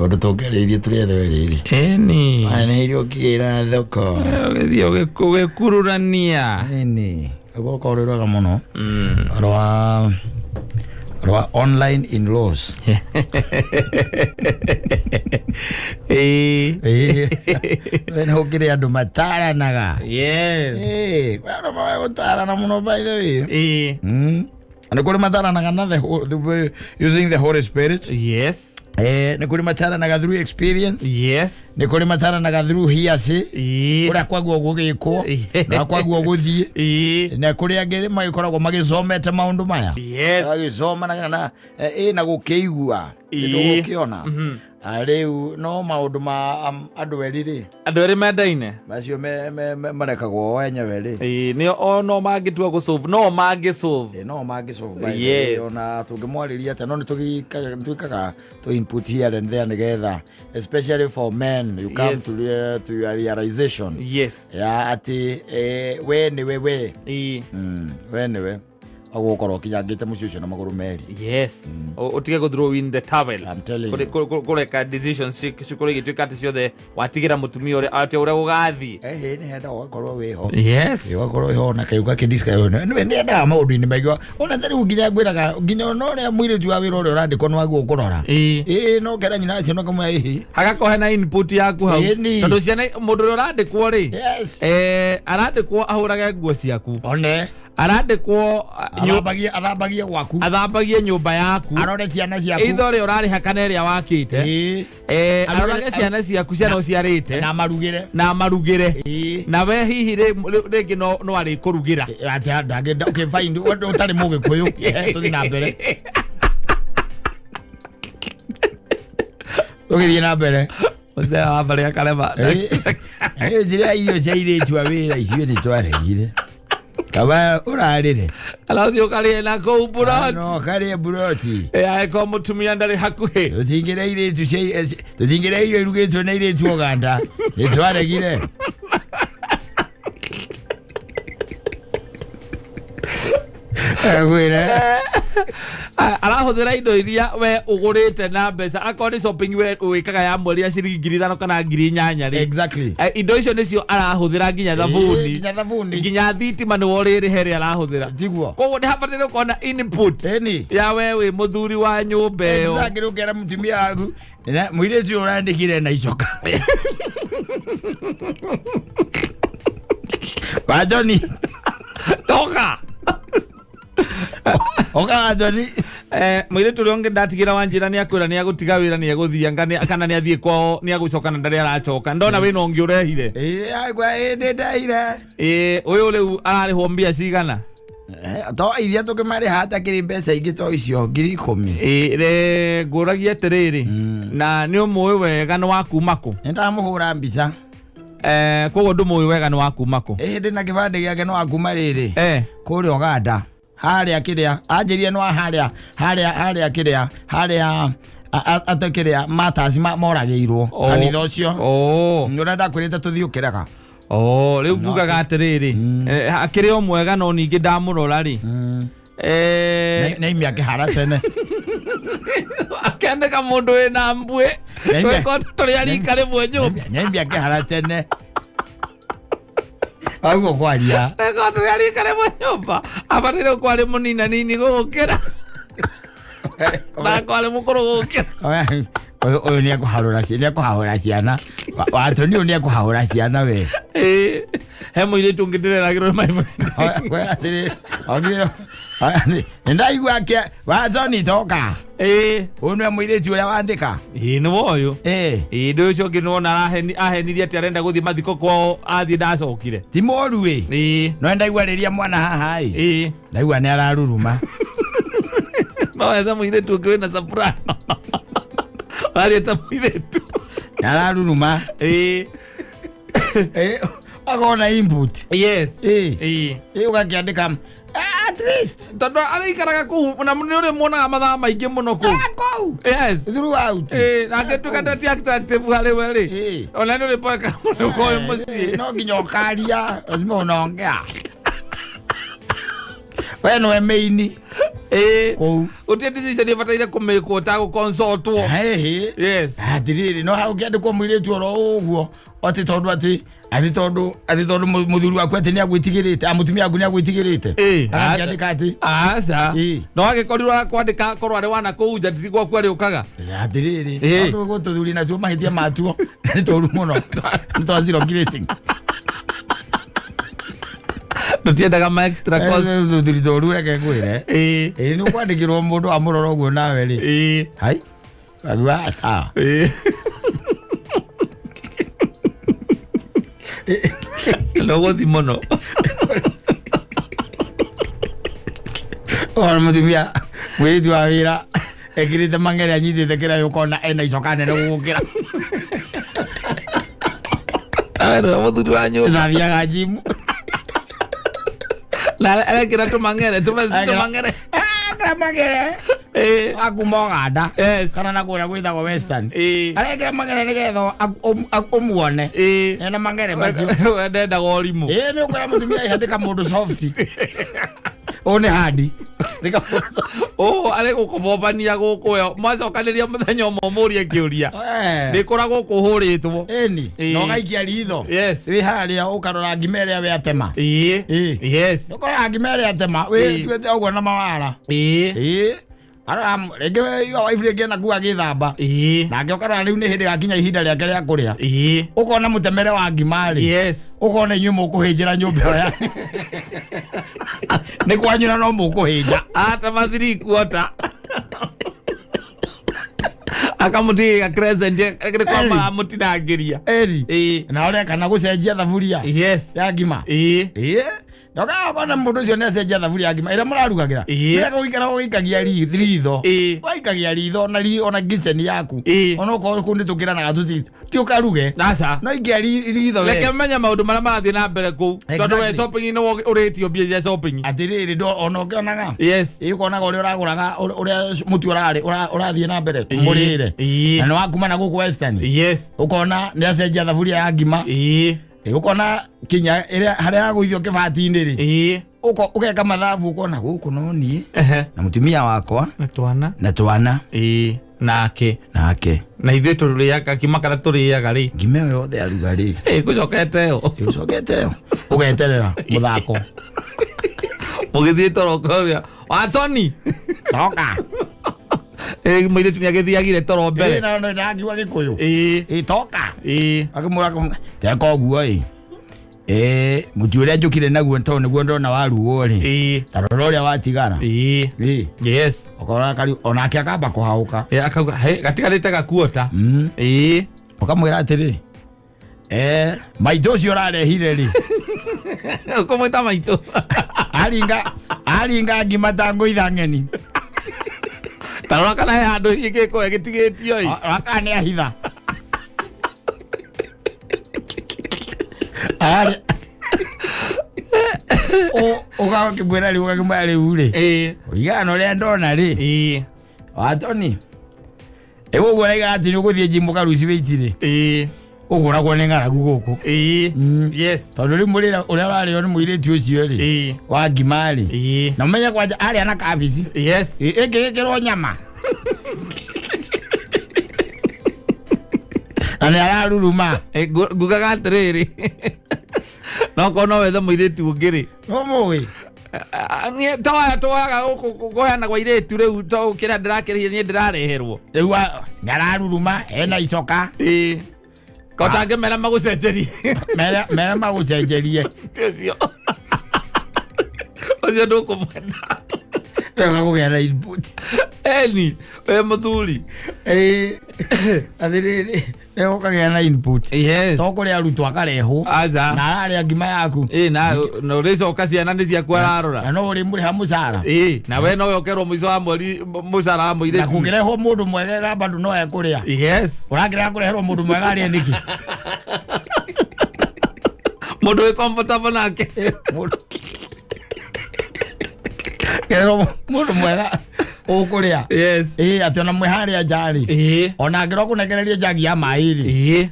Ũndũ tũngĩarĩrĩria tũrĩ othe erĩ rĩ. Ĩni. Nĩ irio ũkĩgĩra thoko. Ũgĩthiĩ ũgĩkururania. Ĩni. Rũgũkorwo rwĩ rwega mũno. Rwa online in laws. Ĩĩ. We nĩ gũkĩrĩ andũ mataranaga. Yes. Ĩĩ, kwĩ andũ mawe gũtarana mũno by the way. Ĩĩ. Nĩ kũrĩ mataranaga na the using the Holy Spirit. Yes. Nĩ kũrĩ mataranaga through experience. Yes. Nĩ kũrĩ mataranaga through hearsay. Ĩĩ. Ũrĩa kwaguo gũgĩkwo na kwaguo gũthiĩ. Ĩĩ. Na kũrĩ angĩ magĩkoragwo magĩcomete maũndũ maya. Yes. Magĩcoma na ĩ na gũkĩigua. Ĩĩ. Gũkĩona. Rĩu no maũndũ ma andũ erĩ rĩ. Andũ erĩ mendaine. Macio marekagwo o enyewe rĩ. Ĩĩ, nĩo o no mangĩtua gũ solve, no mangĩ solve. Ĩĩ, no mangĩ solve by the Yes. way, ona tũngĩmwarĩria atĩa no nĩ twĩkaga to input here and there nĩgetha especially for men you come Yes. to your realization. Yes. Ya atĩ we nĩwe we. Ĩĩ. We nĩwe ũgũkorwo ũkinyangĩte mũciĩ ũcio na magũrũ merĩ. Yes. Ũtige gũ throw in the towel. I'm telling Kũrĩ- you. Kũreka decisions cikorwo igĩtuĩka atĩ ciothe watigĩra mũtumia ũrĩa atĩ ũrĩa gũgathiĩ. Ĩhĩ, nĩ henda ũgakorwo wĩho. Yes. Ĩ, ũgakorwo wĩho na kayũ gakĩdiscuss nĩwe nĩendaga maũndũ-inĩ maingĩ ona ta rĩu nginya ngwĩraga nginya ona ũrĩa mũirĩtu wa wĩra ũrĩa ũrandĩkwo nĩ waguo kũrora. Ĩĩ. Ĩĩ, no kera nyina acio no kamwe ĩhĩ. Hagakorwo hena input yaku hau. Ĩni. Tondũ ciana mũndũ ũrĩa ũrandĩkwo rĩ. Yes. Arandĩkwo ahũrage nguo ciaku. One. Arandĩkwo Athambagie gwaku. Athambagie nyũmba yaku. Arore ciana ciaku. Either ũrĩa ũrarĩha kana ĩrĩa wakĩte. Ĩĩ. Arorage ciana ciaku, ciana ũciarĩte. Na marugĩre. Na marugĩre. Ĩĩ. Na we hihi rĩngĩ no arĩkũrugĩra. Atĩ ndangĩenda, okay, fine, ũtarĩ mũgĩkũyũ. Tũthiĩ na mbere. Tũgĩthiĩ na mbere. Mũcere wa mbarĩ akarema. Njĩra ya irio cia airĩtu a wĩra ithuĩ nĩ twaregire. Kaba ũrarĩre. Arathiĩ ũkarĩe na kũu mburoti. No karĩe mburoti. Angĩkorwo mũtumia ndarĩ hakuhĩ. Tũtingĩrĩa airĩtu cia, tũtingĩrĩa irio irugĩtwo nĩ airĩtu Ũganda. Nĩ twaregire. Ngwĩre. Arahũthĩra indo iria we ũgũrĩte na mbeca, akorwo nĩ shopping we wĩkaga ya mweri ya ciringi 5,000 kana 8,000 rĩ. Exactly. Indo icio nĩcio arahũthĩra nginya thabuni. Nginya thabuni. Nginya thitima nĩwe ũrĩrĩhe ĩrĩa arahũthĩra. Tiguo. Koguo nĩ habataire gũkorwo na input Ĩni. ya we wĩ mũthuri wa nyũmba ĩyo. Exactly, ũkera mũtumia waku, na mũirĩtu ũyũ ũrandĩkire na icoka. Wa Johnny. Toka. Oka wa Johnny. Mũirĩtu ũrĩa ũngĩ ndatigĩra wanjĩra nĩ akwĩra nĩ agũtiga wĩra, nĩ egũthiĩ kana nĩ athiĩ kwao, nĩ agũcoka na ndarĩ aracoka. Ndona wĩna ũngĩ ũrehire. Ĩĩ, agwa, ĩĩ, nĩ ndehire. Ũyũ rĩu ararĩhwo mbia cigana? To iria tũkĩmarĩha atakĩrĩ mbeca ingĩ to icio 10,000. Ĩĩ, ngũragia atĩrĩrĩ, na nĩ ũmũĩ wega nĩ wa kuma kũ? Nĩ ndamũhũra mbica. Koguo ndũmũĩ wega nĩ wa kuma kũ? Ĩĩ, ndĩ na kĩbandĩ gĩake nĩ wa kuma rĩrĩ. Kũrĩa Ũganda. Harĩa kĩrĩa, anjĩrie nĩ wa harĩa, harĩa, harĩa kĩrĩa, harĩa, ate kĩrĩa, matas moragĩirwo. Kanitha ũcio. Nĩ ũrĩa ndakwĩrĩte tũthiĩ ũkĩrega. Rĩu ngugaga atĩrĩrĩ, akĩrĩ o mwega no ningĩ ndamũrora rĩ. Na ime akĩhara tene. Akĩandĩka mũndũ wĩna mbuĩ. Na ime- Twĩko tũrĩ a rika rĩmwe nyũmba. Na ime akĩhara tene. Aguo kwaria. Twĩko tũrĩ a rika rĩmwe nyũmba. Abataire gũkorwo arĩ mũninanini gũgũkĩra. Na akorwo arĩ mũkũrũ gũgũkĩra. Ũyũ nĩ ekũharũra nĩ ekũhahũra ciana. Watoni ũyũ nĩ ekũhahũra ciana we. Ĩĩ. He mũirĩtu ũngĩ ndĩreragĩrwo nĩ my friend. Oya, atĩrĩ, okire, oya, atĩrĩ, nĩ ndaigua Watoni toka. Ĩĩ. Ũyũ nĩwe mũirĩtu ũrĩa wandĩka? Ĩĩ, nĩwe ũyũ. Ĩĩ. Ĩĩ, ndũ ũcio ũngĩ nĩwona ahenirie atĩ arenda gũthiĩ mathiko kwao, athiĩ ndacokire. Ti mũru ĩ. Ĩĩ. No ndaigua rĩrĩa mwana haha ĩ. Ĩĩ. Ndaigua nĩ araruruma. No wethe mũirĩtu ũngĩ wĩna soprano. Ũraria ta mũirĩtu. Nĩ araruruma. Ĩĩ. Ĩĩ, akona input. Yes. Ĩĩ. Ĩĩ. Ĩĩ, ũgakĩandĩka, at least. Tondũ araikaraga kũu, na nĩ ũrĩ muonaga mathaa maingĩ mũno kũu. Kũu. Yes. Throughout. Ĩĩ, na angĩtuĩka ta ti attractive harĩ we rĩ. Ĩĩ. Ona nĩ ũrĩ boeka mũno ũkorwo wĩ mũciĩ. No nginya ũkaria, lazima unaongea. We nĩwe main. Kũu. Gũtirĩ decision ĩbataire kũmĩkwo ũtagũconsultwo. Hĩhĩ. Yes. Atirĩrĩ, no hau ũkĩandĩkwo mũirĩtu oro ũguo atĩ tondũ atĩ atĩ tondũ atĩ tondũ mũthuri waku atĩ nĩagwĩtigĩrĩte, mũtumia waku nĩagwĩtigĩrĩte. Agakĩandĩka atĩ Aca. No agĩkorirwo akwandĩka korwo arĩ wana kũu nja ti gwaku arĩũkaga. Atirĩrĩ, tondũ gũtũthuri natuo mahĩtia matuo nĩ tũru mũno, nĩ twa zero grazing. Tũtiendaga ma extra cost. Tũthuri tũru, reke ngwĩre. Ĩĩ, nĩ ũkwandĩkĩrwo mũndũ amũrora ũguo nawe rĩ. Hai, akiuga sawa. No gũthi mũno. Ona mũtumia mũirĩtu wa wĩra ekĩrĩte mang'ere anyitĩte kĩraĩ, ũkona ena icoka nene gũgũkĩra. Awe nĩwe mũthuri wa nyũmba. Thambiaga njimu. Na arekĩra tũmang'ere tũmang'ere. Ekĩra mang'ere akuma Ũganda kana na kũrĩa gwĩtagwo Western. Arekĩra mang'ere nĩgetha ũmuone ena mang'ere macio. We ndendaga ũrimũ. Ĩĩ, nĩ ũkora mũtumia ĩhandĩka mũndũ soft, ũũ nĩ handi. Andĩka mũndũ soft. Ũũ arĩ gũkũbombania gũkũ yo mwacokanĩria mũthenya ũmwe ũmũrie kĩũria. Ndĩkoragwo kũhũrĩtwo. Ĩni na ũgaikia ritho. Wĩ harĩa ũkarora ngima ĩrĩa we atema. Ũkarora ngima ĩrĩa atema wĩtuĩte ũguo na mawara. Ĩĩ, arora rĩngĩ wa wife rĩngĩ ena kuo agĩthamba. Nake ũkarora rĩu nĩ hĩndĩ gakinya ihinda rĩake rĩa kũrĩa. Ũkona mũtemere wa ngima rĩ. Ũkona inyuĩ mũkũhĩnjĩra nyũmba ĩyo ya nĩ kwanyu na no mũkũhĩnja. Atema 3/4 akamũtigĩra crescent nĩ kwa maramũtinangĩria. Eri. Na ũrĩa kana gũcenjia thaburia ya ngima. Ĩĩ, ũkona mũndũ ũcio nĩ acenjia thaburia ya ngima ĩrĩa mũrarugagĩra. Nĩwega gũikara ũgĩikagia ritho. Waikagia ritho na ona kitchen yaku. Ona okorwo kũu nĩ tũkĩranaga tũti ti ũkaruge. Aca. No ikia ritho we. Reke menye maũndũ marĩa marathiĩ na mbere kũu tondũ we shopping nĩ ũrĩtio mbia cia shopping. Atĩrĩrĩ, ona ũkĩonaga. Ĩĩ, ũkonaga ũrĩa ũragũraga, ũrĩa mũtu ũrarĩ ũrathiĩ na mbere mũrĩre. Na nĩ wakuma na gũkũ Western. Ũkona nĩ acenjia thaburia ya ngima. Ĩĩ, ũkona kinya ĩrĩa harĩa yagũithio kĩbati-inĩ rĩ. Ũgeka mathabu ũkona gũkũ no niĩ na mũtumia wakwa na twana na twana. Nake. Nake. Na ithuĩ tũrĩaga ngima kana tũrĩaga rĩ. Ngima ĩyo yothe aruga rĩ. Ĩgũcokete ĩyo. Ĩgũcokete ĩyo. Ũgeterera mũthako. Mũgĩthiĩ toro ũkoria wa Tony. Toka. Mũirĩtu nĩagĩthiagire toro mbere. Ĩĩ, na no ndakiuga Gĩkũyũ. Ĩĩ, toka. Akĩmwĩra teka ũguo ĩ. Mũtu ũrĩa njũkire naguo tondũ nĩguo ndona warugwo rĩ. Ta rora ũrĩa watigara. Ĩĩ. Ũkora kari onake akamba kũhaũka. Akauga he gatigarĩte gakuota. Ũkamwĩra atĩrĩ, maitũ ũcio ũrarehire rĩ. Ũkũmwĩta maitũ. Aringa ngima ta ngũitha ng'eni. Ta rora kana he handũ hihi gĩkũe gĩtigĩtio ĩ. Rora kana nĩ ahitha. Arĩ. Ũgakĩmwĩra rĩu, ũgakĩmwĩra rĩu rĩ. Ũringana na ũrĩa ndona rĩ. Wa Tony. Ĩĩ, ũguo ũraiga atĩ nĩ ũgũthiĩ gym ũkaruci weight rĩ. Ũgũragwo nĩ ng'aragu gũkũ. Tondũ rĩu mũrĩre ũrĩa ũrarĩo nĩ mũirĩtu ũcio rĩ. Wa ngima rĩ. Na ũmenye kwanja arĩa na kabici. Ĩngĩgĩkĩrwo nyama. Na nĩ araruruma. Ngugaga atĩrĩrĩ. No korwo no wethe mũirĩtu ũngĩ rĩ. Ũmũĩ. Niĩ toya toyaga gũkũ kũheanagwo airĩtu rĩu to kĩrĩa ndĩrakĩrĩhia niĩ ndĩrareherwo. Rĩu nĩ araruruma ena icoka. Ko tangĩmera magũcenjerie. Mera magũcenjerie. Ti ũcio. Ũcio ndũkũmwenda. Rĩu gakũgĩa na input. Eni, we mũthuri. Atĩrĩrĩ, rĩu ũkagĩa na input. To kũrĩa arutwo akarehwo. Aca. Na ararĩa ngima yaku. Na ũrĩcoka ciana nĩ ciaku ararora. Na no ũrĩmũrĩha mũcara. Na we no ũkerwo mũico wa mweri mũcara wa mũirĩtu. Na kũngĩrehwo mũndũ mwega bado no ekũrĩa. Ũrakĩrega kũreherwo mũndũ mwega arĩe nĩkĩ? Mũndũ wĩ comfortable nake. Kĩrerwo mũndũ mwega ũkũrĩa. Atĩ ona mwĩ harĩa nja rĩ. Ona angĩrwo kũnengereria njagi ya maĩ rĩ.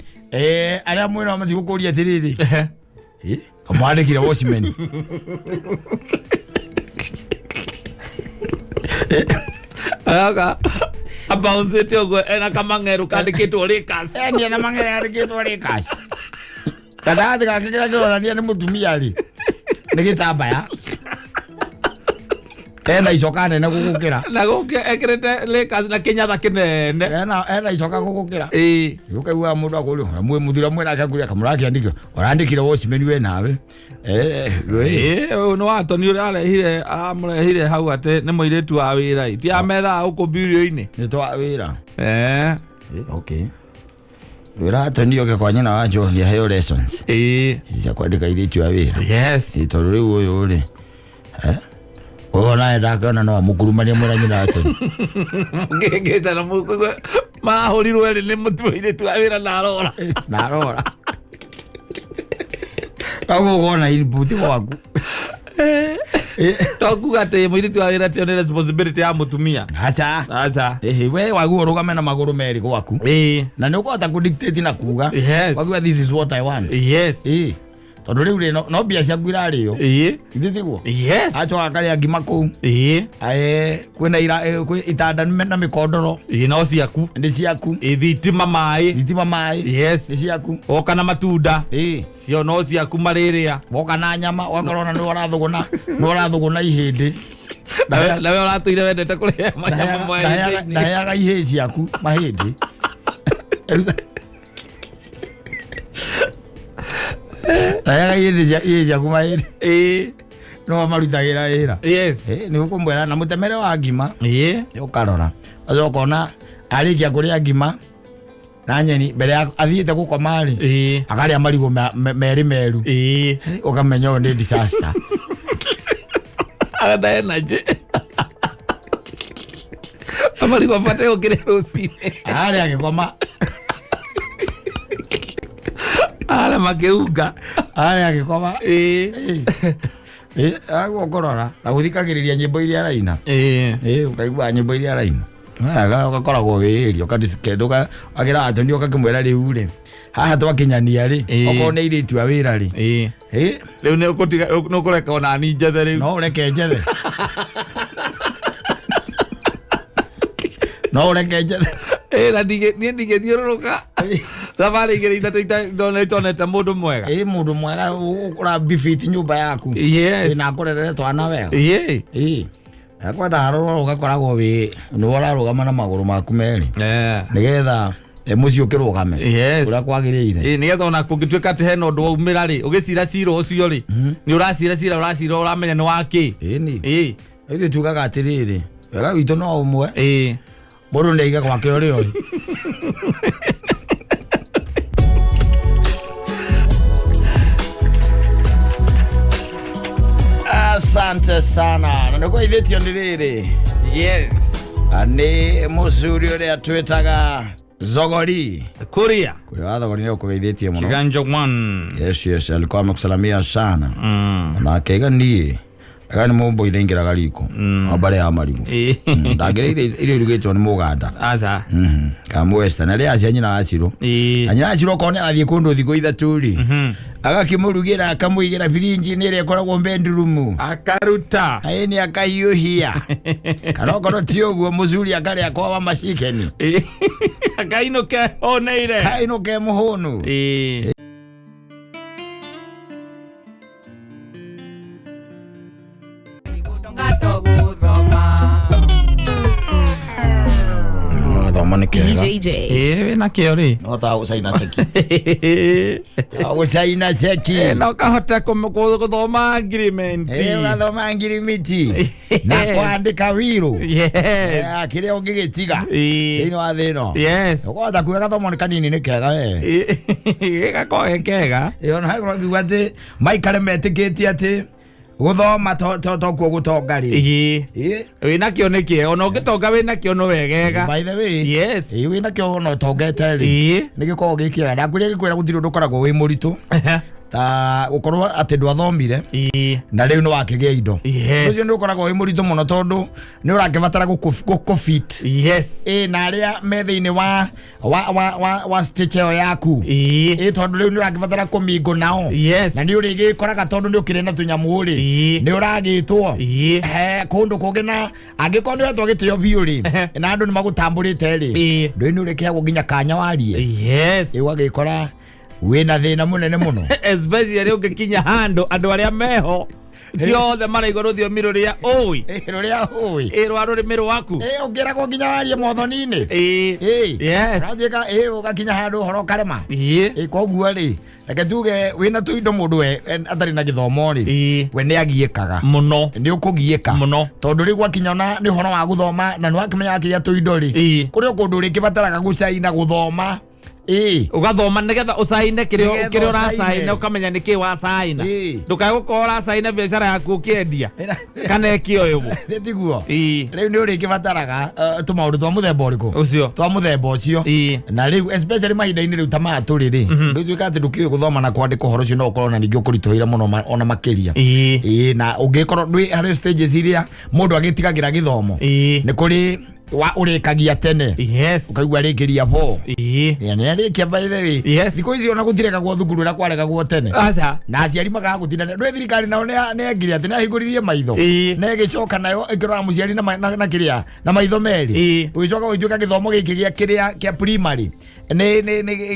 Arĩa mwĩna matigũkũria atĩrĩrĩ. Kamwandĩkire watchman. Aroka abouncĩte ũguo ena kamang'eru kandĩkĩtwo Lakers. Enia na mang'ere yandĩkĩtwo Lakers. Gatagatĩ gake kĩrĩa kĩronania nĩ mũtumia rĩ nĩ gĩtambaya ena icoka nene gũgũkĩra. Na gũkĩ ekĩrĩte Lakers na kĩnyatha kĩnene. Ena icoka gũgũkĩra. Ĩĩ. Ũkaigua mũndũ akũria mwĩ mũthura mwĩ nake akũria kamũrakĩandĩkire ũrandĩkire watchman we nawe. We. Ĩĩ, ũyũ nĩ watoni ũrĩa arehire amũrehire hau atĩ nĩ mũirĩtu wa wĩra ĩ ti amethaga gũkũ mbirio-inĩ. Nĩ twa wĩra. Eh. Okay. Wĩra Atoni oke kwa nyina wa John aheo lessons Ĩĩ. cia kwandĩka airĩtu a wĩra. Yes. Ĩ, tondũ rĩu ũyũ rĩ ũyũ nawe ndakĩona no amũkurumanie mwĩra nyina Atoni. Ngĩngĩca na mũkũgwe marahũrirwo erĩ nĩ mũirĩtu wa wĩra na arora. Na arora. Koguo ũkona input gwaku. To kuga atĩ mũirĩtu wa wĩra tio nĩ responsibility ya mũtumia. Aca. Aca. Ĩhĩ, we wagua ũrũgame na magũrũ merĩ gwaku. Ĩĩ. Na nĩ ũkũhota kũ dictate na kuga. Yes. Wakiuga this is what I want. Yes. Ĩĩ. Tondũ rĩu rĩ no mbia ciaku irarĩo. Ĩĩ. Ithe tiguo? Yes. Acoka akarĩa ngima kũu. Ĩĩ. Kwĩna ira kwĩ itanda na mĩkondoro. Ĩĩ no ciaku. Nĩ ciaku. Ĩĩ thitima maĩ. Thitima maĩ. Yes. Nĩ ciaku. Woka na matunda. Ĩĩ. Cio no ciaku marĩrĩa. Woka na nyama ũgakorwo ona nĩwe ũrathũgũna nĩwe ũrathũgũna ihĩndĩ. Nawe ũratũire wendete kũrĩa manyama mahĩndĩ-inĩ. Ndaheaga ihĩĩ ciaku mahĩndĩ. Ndaheaga ihĩĩ ciaku mahĩndĩ. Ĩĩ. No marutagĩra wĩra. Yes. Nĩ ũkũmwĩra na mũtemere wa ngima. Ĩĩ. Ũkarora. Ũcoka ũkona arĩkia kũrĩa ngima na nyeni mbere ya athiĩte gũkoma rĩ. Ĩĩ. Akarĩa marigũ merĩ meru. Ĩĩ. Ũkamenya ũyũ nĩ disaster. Arenda energy. Marigũ abataire gũkĩrĩa rũcinĩ. Arĩa agĩkoma. Arĩa makĩunga. Arĩa agĩkoma. Ĩĩ. Ĩĩ, aguo ũkũrora na gũthikagĩrĩria nyĩmbo iria araina. Ĩĩ. Ĩĩ, ũkaigua nyĩmbo iria araina. Ũgakoragwo wĩĩria ũkadisconnect ũkagĩra Atoni ũgakĩmwĩra rĩu rĩ haha twakinyania rĩ okorwo nĩ airĩtu a wĩra rĩ. Ĩĩ. Ĩĩ. Rĩu nĩ ũgũtiga nĩ ũkũreka ona niĩ njethe rĩu. No ũreke njethe. No ũreke njethe. Ĩĩ, na niĩ ndingĩthiũrũrũka thabarĩ igĩrĩ ithatũ itonete mũndũ mwega. Ĩĩ, mũndũ mwega ũrabifiti nyũmba yaku. Yes. Ĩĩ, na akũrerere twana wega. Ĩĩ. Ĩĩ. Akwenda harũrwo ũgakoragwo wĩ nĩwe ũrarũgama na magũrũ maku merĩ. Nĩgetha mũciĩ ũkĩrũgame. Yes. Ũrĩa kwagĩrĩire. Ĩĩ, nĩgetha ona kũngĩtuĩka atĩ hena ũndũ waumĩra rĩ, ũgĩcira cira ũcio rĩ, nĩ ũracira cira ũracira ũramenya nĩ wa kĩ. Ĩĩ. Ĩĩ. Ithuĩ tugaga atĩrĩrĩ, wega witũ no ũmwe. Ĩĩ. Mũndũ nĩ aige gwake ũrĩa ũrĩ. Asante sana. Na nĩguo ithĩtio nĩ rĩrĩ. Yes. Nĩ mũcuri ũrĩa twĩtaga Zogori. Kuria. Kuria wa Thogori nĩ ũkũgeithĩtie mũno. Kiganja 1. Yes, yes, alikuwa amekusalamia sana. Na akaiga niĩ aga nĩ mũmbo inaingĩraga riko. Mbare ya marigũ. Ndangĩrĩire irio irugĩtwo nĩ mũganda. Aca. Kana mũwestern. Arĩa acia nyina wa Cirũ. Na nyina wa Cirũ okorwo nĩ arathiĩ kũndũ thikũ ithatũ rĩ. Agakĩmũrugĩra akamũigĩra birinji-inĩ ĩrĩa ĩkoragwo bedroom. Akaruta. Na ĩni akahiũhia. Kana okorwo ti ũguo mũcuri akarĩa kwa wa macikeni. Akainũke honeire. Kainũke mũhũnu. Ĩĩ. Gũthoma nĩ kega. DJJ. Ĩĩ, wĩna kĩo rĩ. No ta gũcaina ceki. Gũcaina ceki. Na ũkahota gũthoma agreement. Ĩĩ, ũgathoma ngirimiti. Na kwandĩka wiru. Yes. Kĩrĩa ũngĩgĩtiga. Ĩĩ. Thĩinĩ wa thĩ ĩno. Yes. Ũkũhota kuga gathomo nĩ kanini nĩ kega we. Ĩĩ, gakoragwo ge kega. Ĩĩ, ona hagĩkorwo ngiuga atĩ maikare metĩkĩtie atĩ gũthoma tokuo gũtonga rĩ. Ĩĩ. Ĩĩ. Wĩna kĩo nĩ kĩega. Ona ũngĩtonga wĩna kĩo no wegega. By the way. Yes. Ĩĩ, wĩna kĩo ona ũtongete rĩ. Ĩĩ. Nĩ gĩkoragwo gĩ kĩega. Ndakwĩrire gĩkwĩra gũtirĩ ũndũ ũkoragwo wĩ mũritũ. Ta gũkorwo atĩ ndwathomire na rĩu nĩ wakĩgĩa indo. Ũcio nĩ ũkoragwo wĩ mũritũ mũno tondũ nĩ ũrakĩbatara gũkũ fit ĩ na arĩa me thĩinĩ wa stage ĩyo yaku, ĩ tondũ rĩu nĩ ũrakĩbatara kũmingo nao na nĩ ũrĩgĩkoraga tondũ nĩ ũkĩrĩ na tũnyamũ rĩ, nĩ ũragĩtwo kũndũ kũngĩ, na angĩkorwo nĩ wetwo gĩtĩo biũ rĩ, na andũ nĩ magũtambũrĩte rĩ, ndũĩ nĩ ũrĩkĩheagwo nginya kanya warie. Ĩ ũgagĩkora wĩna thĩna mũnene mũno. Especially ũngĩkinya handũ andũ arĩa meho ti othe maraigua rũthiomi rũrĩa ũĩ. Ĩ, rũrĩa ũĩ. Ĩ, rwa rũrĩmĩ rwaku. Ĩ, ũngĩragwo nginya warie mothoni-inĩ. Ĩ. Ũratuĩka ĩ ũgakinya handũ ũhoro ũkarema. Ĩ, koguo rĩ, reke tuge wĩna tũindo, mũndũ we atarĩ na gĩthomo rĩ, we nĩ agiĩkaga. Mũno. Nĩ ũkũgiĩka Mũno. tondũ rĩu gwakinya ona nĩ ũhoro wa gũthoma na nĩ wakĩmenya wakĩgĩa tũindo rĩ, kũrĩ o kũndũ ũrĩkĩbataraga gũcaina, gũthoma, ĩ. Ũgathoma nĩgetha ũcaine kĩrĩa Nĩgetha kĩrĩa ũcaine. ũracaina, ũkamenya nĩkĩ wacaina. Ndũkae gũkorwo ũracaina biacara yaku ũkĩendia kana ĩkĩoywo. Nĩ tiguo? Rĩu nĩ ũrĩkĩbataraga tũmaũndũ twa mũthemba ũrĩkũ? Ũcio. Twa mũthemba ũcio. Na rĩu especially mahinda-inĩ rĩu ta maya tũrĩ rĩ, ndũtuĩka atĩ ndũkĩũĩ gũthoma na kwandĩka, ũhoro ũcio no ũkorwo na ningĩ ũkũritũhĩire mũno ona makĩria. Ĩ, na ũngĩkorwo ndwĩ harĩ stages iria mũndũ agĩtigagĩra gĩthomo, nĩ kũrĩ wa ũrĩkagia tene, ũkaigua rĩkĩria bo. Nĩ arĩkia, by the way. Thikũ ici ona gũtirekagwo thukuru ũrĩa kwarekagwo tene. Aca. Na aciari makaga gũtinda ndwĩ thirikari nao nĩ ekire atĩ nĩ ahingũririe maitho na ĩgĩcoka nayo ĩkĩrora mũciari na kĩrĩa na maitho merĩ. Ũgĩcoka gũgĩtuĩka gĩthomo gĩkĩ gĩa kĩrĩa kĩa primary nĩ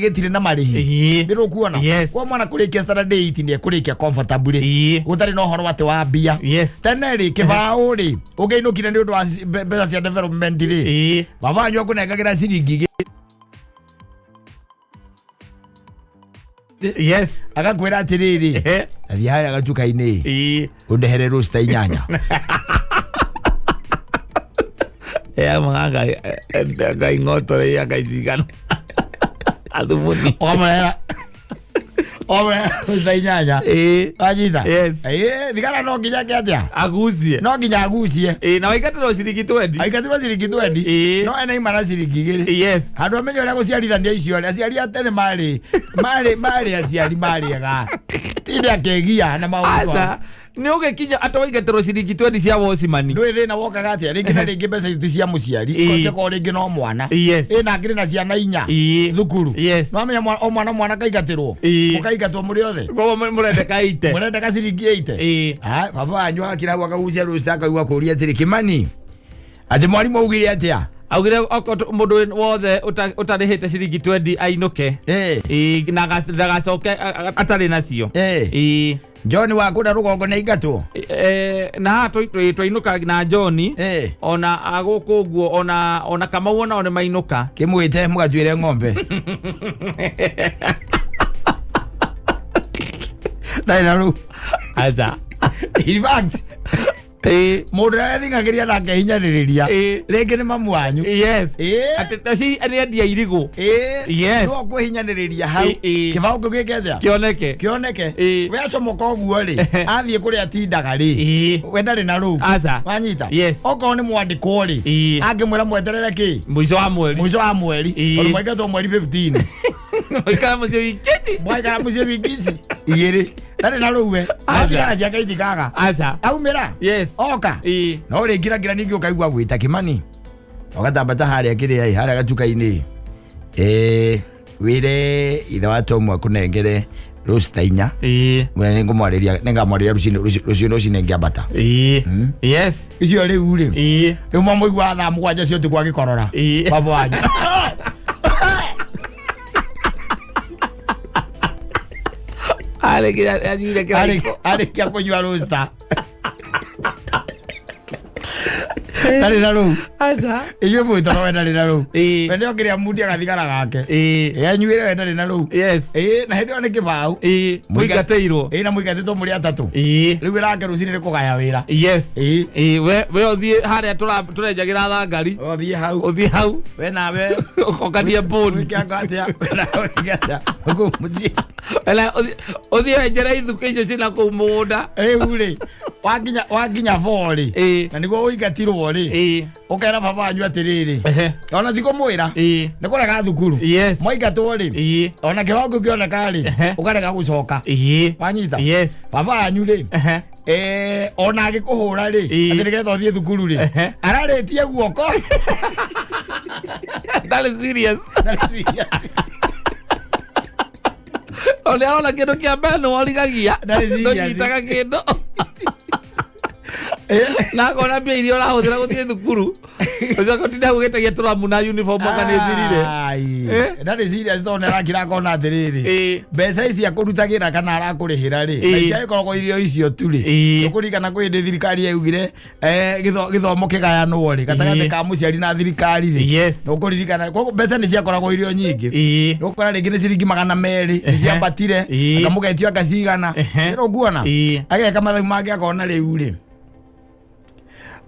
gĩtirĩ na marĩhi. Nĩ rũkuona kwa mwana kũrĩkia standard 8 nĩ ekũrĩkia comfortably, gũtarĩ na ũhoro atĩ wa mbia. Tene rĩ, kĩbaũ rĩ, ũngĩinũkire nĩ ũndũ wa mbeca cia development rĩ, baba wanyu akũnengagĩra ciringi 2. Agakwĩra atĩrĩrĩ, athiĩ harĩa gatuka-inĩ, ũndehere roasta 8. Amanga ngai ng'otore ya ngai cigana athumuni. Ũkamũrehera roasta 8. Wanyita? Yes. Ĩ, thigara no nginya eke atĩa? Agucie. No nginya agucie. Na waingatĩrwo ciringi 20. Aingatirwo ciringi 20. No ena imara ciringi 2. Handũ amenye ũrĩa gũciarithania icio rĩ, aciari a tene marĩ aciari marĩega tinde akegia na maũndũ. Aca, nĩ ũgĩkinya atĩ waingatĩrwo ciringi 20 cia wocimani. Ndũĩ thĩna wokaga atĩa, rĩngĩ na rĩngĩ mbeca ici ti cia mũciari, ciakorwo rĩngĩ no mwana. Ĩ, na angĩrĩ na ciana 4 thukuru. No amenya o mwana mwana kaingatĩrwo, mũkaingatwo mũrĩ othe. Koguo mũrendeka ite. Mũrendeka ciringi 80. Ah, baba wanyu akira hau akagucia rũci, akaigua kũria atĩrĩ, Kĩmani, atĩ mwarimũ augire atĩa? Augire okorwo mũndũ wothe ũtarĩhĩte ciringi 20 ainũke. Na ndagacoke atarĩ nacio. John wa kũrĩa rũgongo nĩ aingatwo. Na haha twainũka na John. Ona agũkũ ũguo, ona Kamau onao nĩ mainũka. Kĩmwĩte mũgatuĩre ng'ombe ndarĩ na rũu. Aca. In fact, mũndũ ũrĩa wethingagĩria na akehinyanĩrĩria rĩngĩ nĩ mamu wanyu. Atĩ taci nĩ endia irigũ. No kwĩhinyanĩrĩria hau, kĩbaũ kĩu gĩke atĩa? Kĩoneke. Kĩoneke. We acomoka ũguo rĩ, athiĩ kũrĩa atindaga rĩ, we ndarĩ na rũu. Aca. Wanyita? Yes. Okorwo nĩ mwandĩkwo rĩ, angĩmwĩra mweterere kĩ? Mũico wa mweri. Mũico wa mweri. Tondũ mwaingatwo mweri 15. Ikara mũciĩ wikeji. Mwaikara mũciĩ wiki ici 2, ndarĩ na rũu we. Aca. Thigara ciake itikaga. Aca. Aumĩra, oka, no rĩngiragira ningĩ ũkaigua gwĩta Kĩmani, ũgatambata harĩa kĩrĩa ĩ harĩa gatuka-inĩ, ĩ wĩre ithe wa Tomu akũnengere roasta 4. Mwĩre nĩngũmwarĩria, nĩngamwarĩria rũcinĩ, rũciũ ngĩambata. Icio rĩu rĩ, rĩu mwamũigua thaa 7 cia ũtukũ agĩkorora. Baba wanyu. Arĩkia anyuire kĩraiko. Arĩkia kũnyua roasta, ndarĩ na rũu. Aca. Inyuĩ mwĩtoro, we ndarĩ na rũu. We nĩ okĩrĩa mundi agathigara gake. Anyuĩre, we ndarĩ na rũu. Ĩ, na hĩndĩ ĩyo nĩ kĩbaũ. Mũingatĩirwo. Ĩ, na mũingatĩtwo mũrĩ atatũ. Rĩu wĩra rũcinĩ nĩ kũgaya wĩra. We ũthiĩ harĩa tũrenjagĩra thangari. Ũthiĩ hau. Ũthiĩ hau. We nawe ũkonganie mbũni. Wĩke anga atĩa? We nawe wĩke atĩa? Kũu mũciĩ. Ela, ũthiĩ wenjere ithukĩ icio ciĩna kũu mũgũnda. Rĩu rĩ, Wakinya 4 rĩ, na nĩguo ũingatirwo rĩ, ũkera baba wanyu atĩrĩrĩ, ona ti kũmwĩra, nĩ kũrega thukuru. Mwaingatwo rĩ, ona kĩwango kĩoneka rĩ, ũkarega gũcoka. Wanyita? Baba wanyu rĩ, ona agĩkũhũra rĩ, atĩ nĩgetha ũthiĩ thukuru rĩ, ararĩtie guoko. Ndarĩ serious. Ndarĩ serious. Ona arona kĩndũ kĩa mbere nĩ worigagia. Ndarĩ serious. Ndũnyitaga kĩndũ. Na akona mbia iria ũrahũthĩra gũthiĩ thukuru, ũcoke ũtinde hau ũgĩtagia tũramu na uniform anga nĩ thirire. Ai. Eh? Ndarĩ serious tondũ nĩ arakira akona atĩrĩrĩ, mbeca ici akũrutagĩra kana arakũrĩhĩra rĩ, na itiagĩkoragwo irio icio tu rĩ. Ũkũririkana kwĩ hĩndĩ thirikari yaugire, gĩthomo kĩgayanwo rĩ, gatagatĩ ka mũciari na thirikari rĩ. Ũkũririkana koguo mbeca nĩ ciakoragwo irio nyingĩ. Ũgũkora rĩngĩ nĩ ciringi 200 nĩ ciambatire, akamũgetio akacigana. Rĩu ũkuona ageka mathabu make akona rĩu rĩ,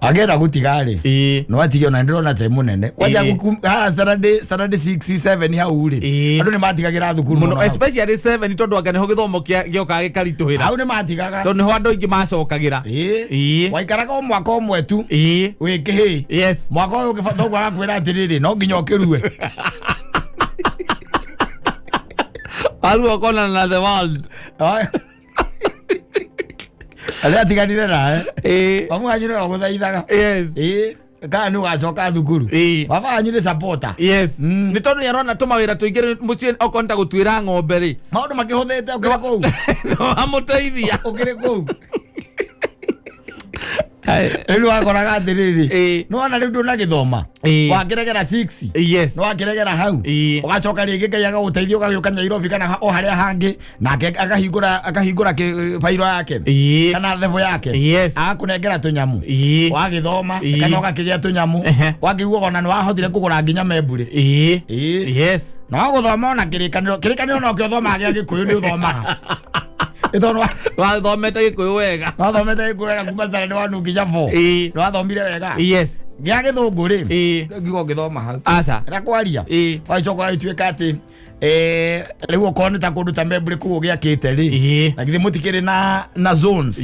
agenda gũtiga rĩ, no atige, ona ndĩrona te mũnene kwanja haha Saturday 6 7 hau rĩ, andũ nĩ matigagĩra thukuru mũno mũno hau. Especially 7, tondũ anga nĩho gĩthomo gĩokaga gĩkaritũhĩra. Hau nĩ matigaga. Tondũ nĩho andũ aingĩ macokagĩra. Waikaraga o mwaka ũmwe tu wĩ kĩhĩĩ. Mwaka ũyũ ũngĩ thoguo agakwĩra atĩrĩrĩ, no nginya ũkĩrue. Arua ũkonana na the world. Arĩa atiganire nawe, mamu wanyu nĩwe ũgũthaithaga. Kana nĩ ũgacoka thukuru. Baba wanyu nĩ supporter. Nĩ tondũ nĩ arona tũmawĩra tũingĩ mũciĩ, okorwo nĩ ta gũtuĩra ng'ombe rĩ, maũndũ makĩhũthĩte ũkĩrĩ kũu. No amũteithia. Ũkĩrĩ kũu rĩu wakoraga atĩrĩrĩ, nĩwona rĩu ndũnagĩthoma, wakĩregera 6, nĩwakĩregera hau, ũgacoka rĩngĩ Ngai agagũteithia ũgagĩũka Nairobi kana o harĩa hangĩ, nake akahingũra bairo yake kana thebo yake, agakũnengera tũnyamũ, wagĩthoma kana ũgakĩgĩa tũnyamũ, wakĩigua ona nĩ wahotire kũgũra nginya membũrĩ. Na wagũthoma ona kĩrĩkanĩro nokĩo ũthomaga gĩa Gĩkũyũ, nĩ ũthomaga. Nĩ tondũ Wathomete Gĩkũyũ wega. Wathomete Gĩkũyũ wega kuma standard 1 nginya 4. Nĩ wathomire wega. Gĩa Gĩthũngũ rĩ, ngiuga ũngĩthoma hau Aca. na kwaria, wacoka ũgagĩtuĩka atĩ, rĩu okorwo nĩ ta kũndũ ta Membũrĩ kũu ũgĩakĩte rĩ, na githĩ mũtikĩrĩ na zones?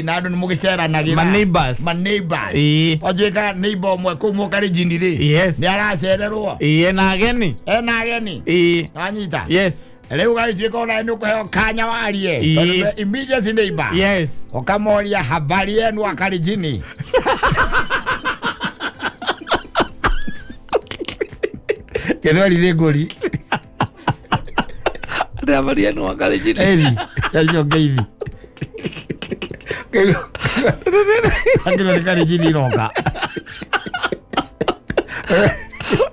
Na andũ nĩ mũgĩceranagĩra. Ma neighbors. Ma neighbors. Watuĩka neighbor ũmwe kũu mũkarinjini rĩ, nĩ aracererwo. Na ageni. Ena ageni. Anyita. Rĩu ũgagĩtuĩka ona nĩ ũkũheo kanya warie, tondũ nĩ immediate neighbor, ũkamoria habari yenu akarinjini. Gĩthweri nĩ ngũri. Habari yenu akarinjini. Eri ciacio ngeithi akĩro nĩ karinjini iroka.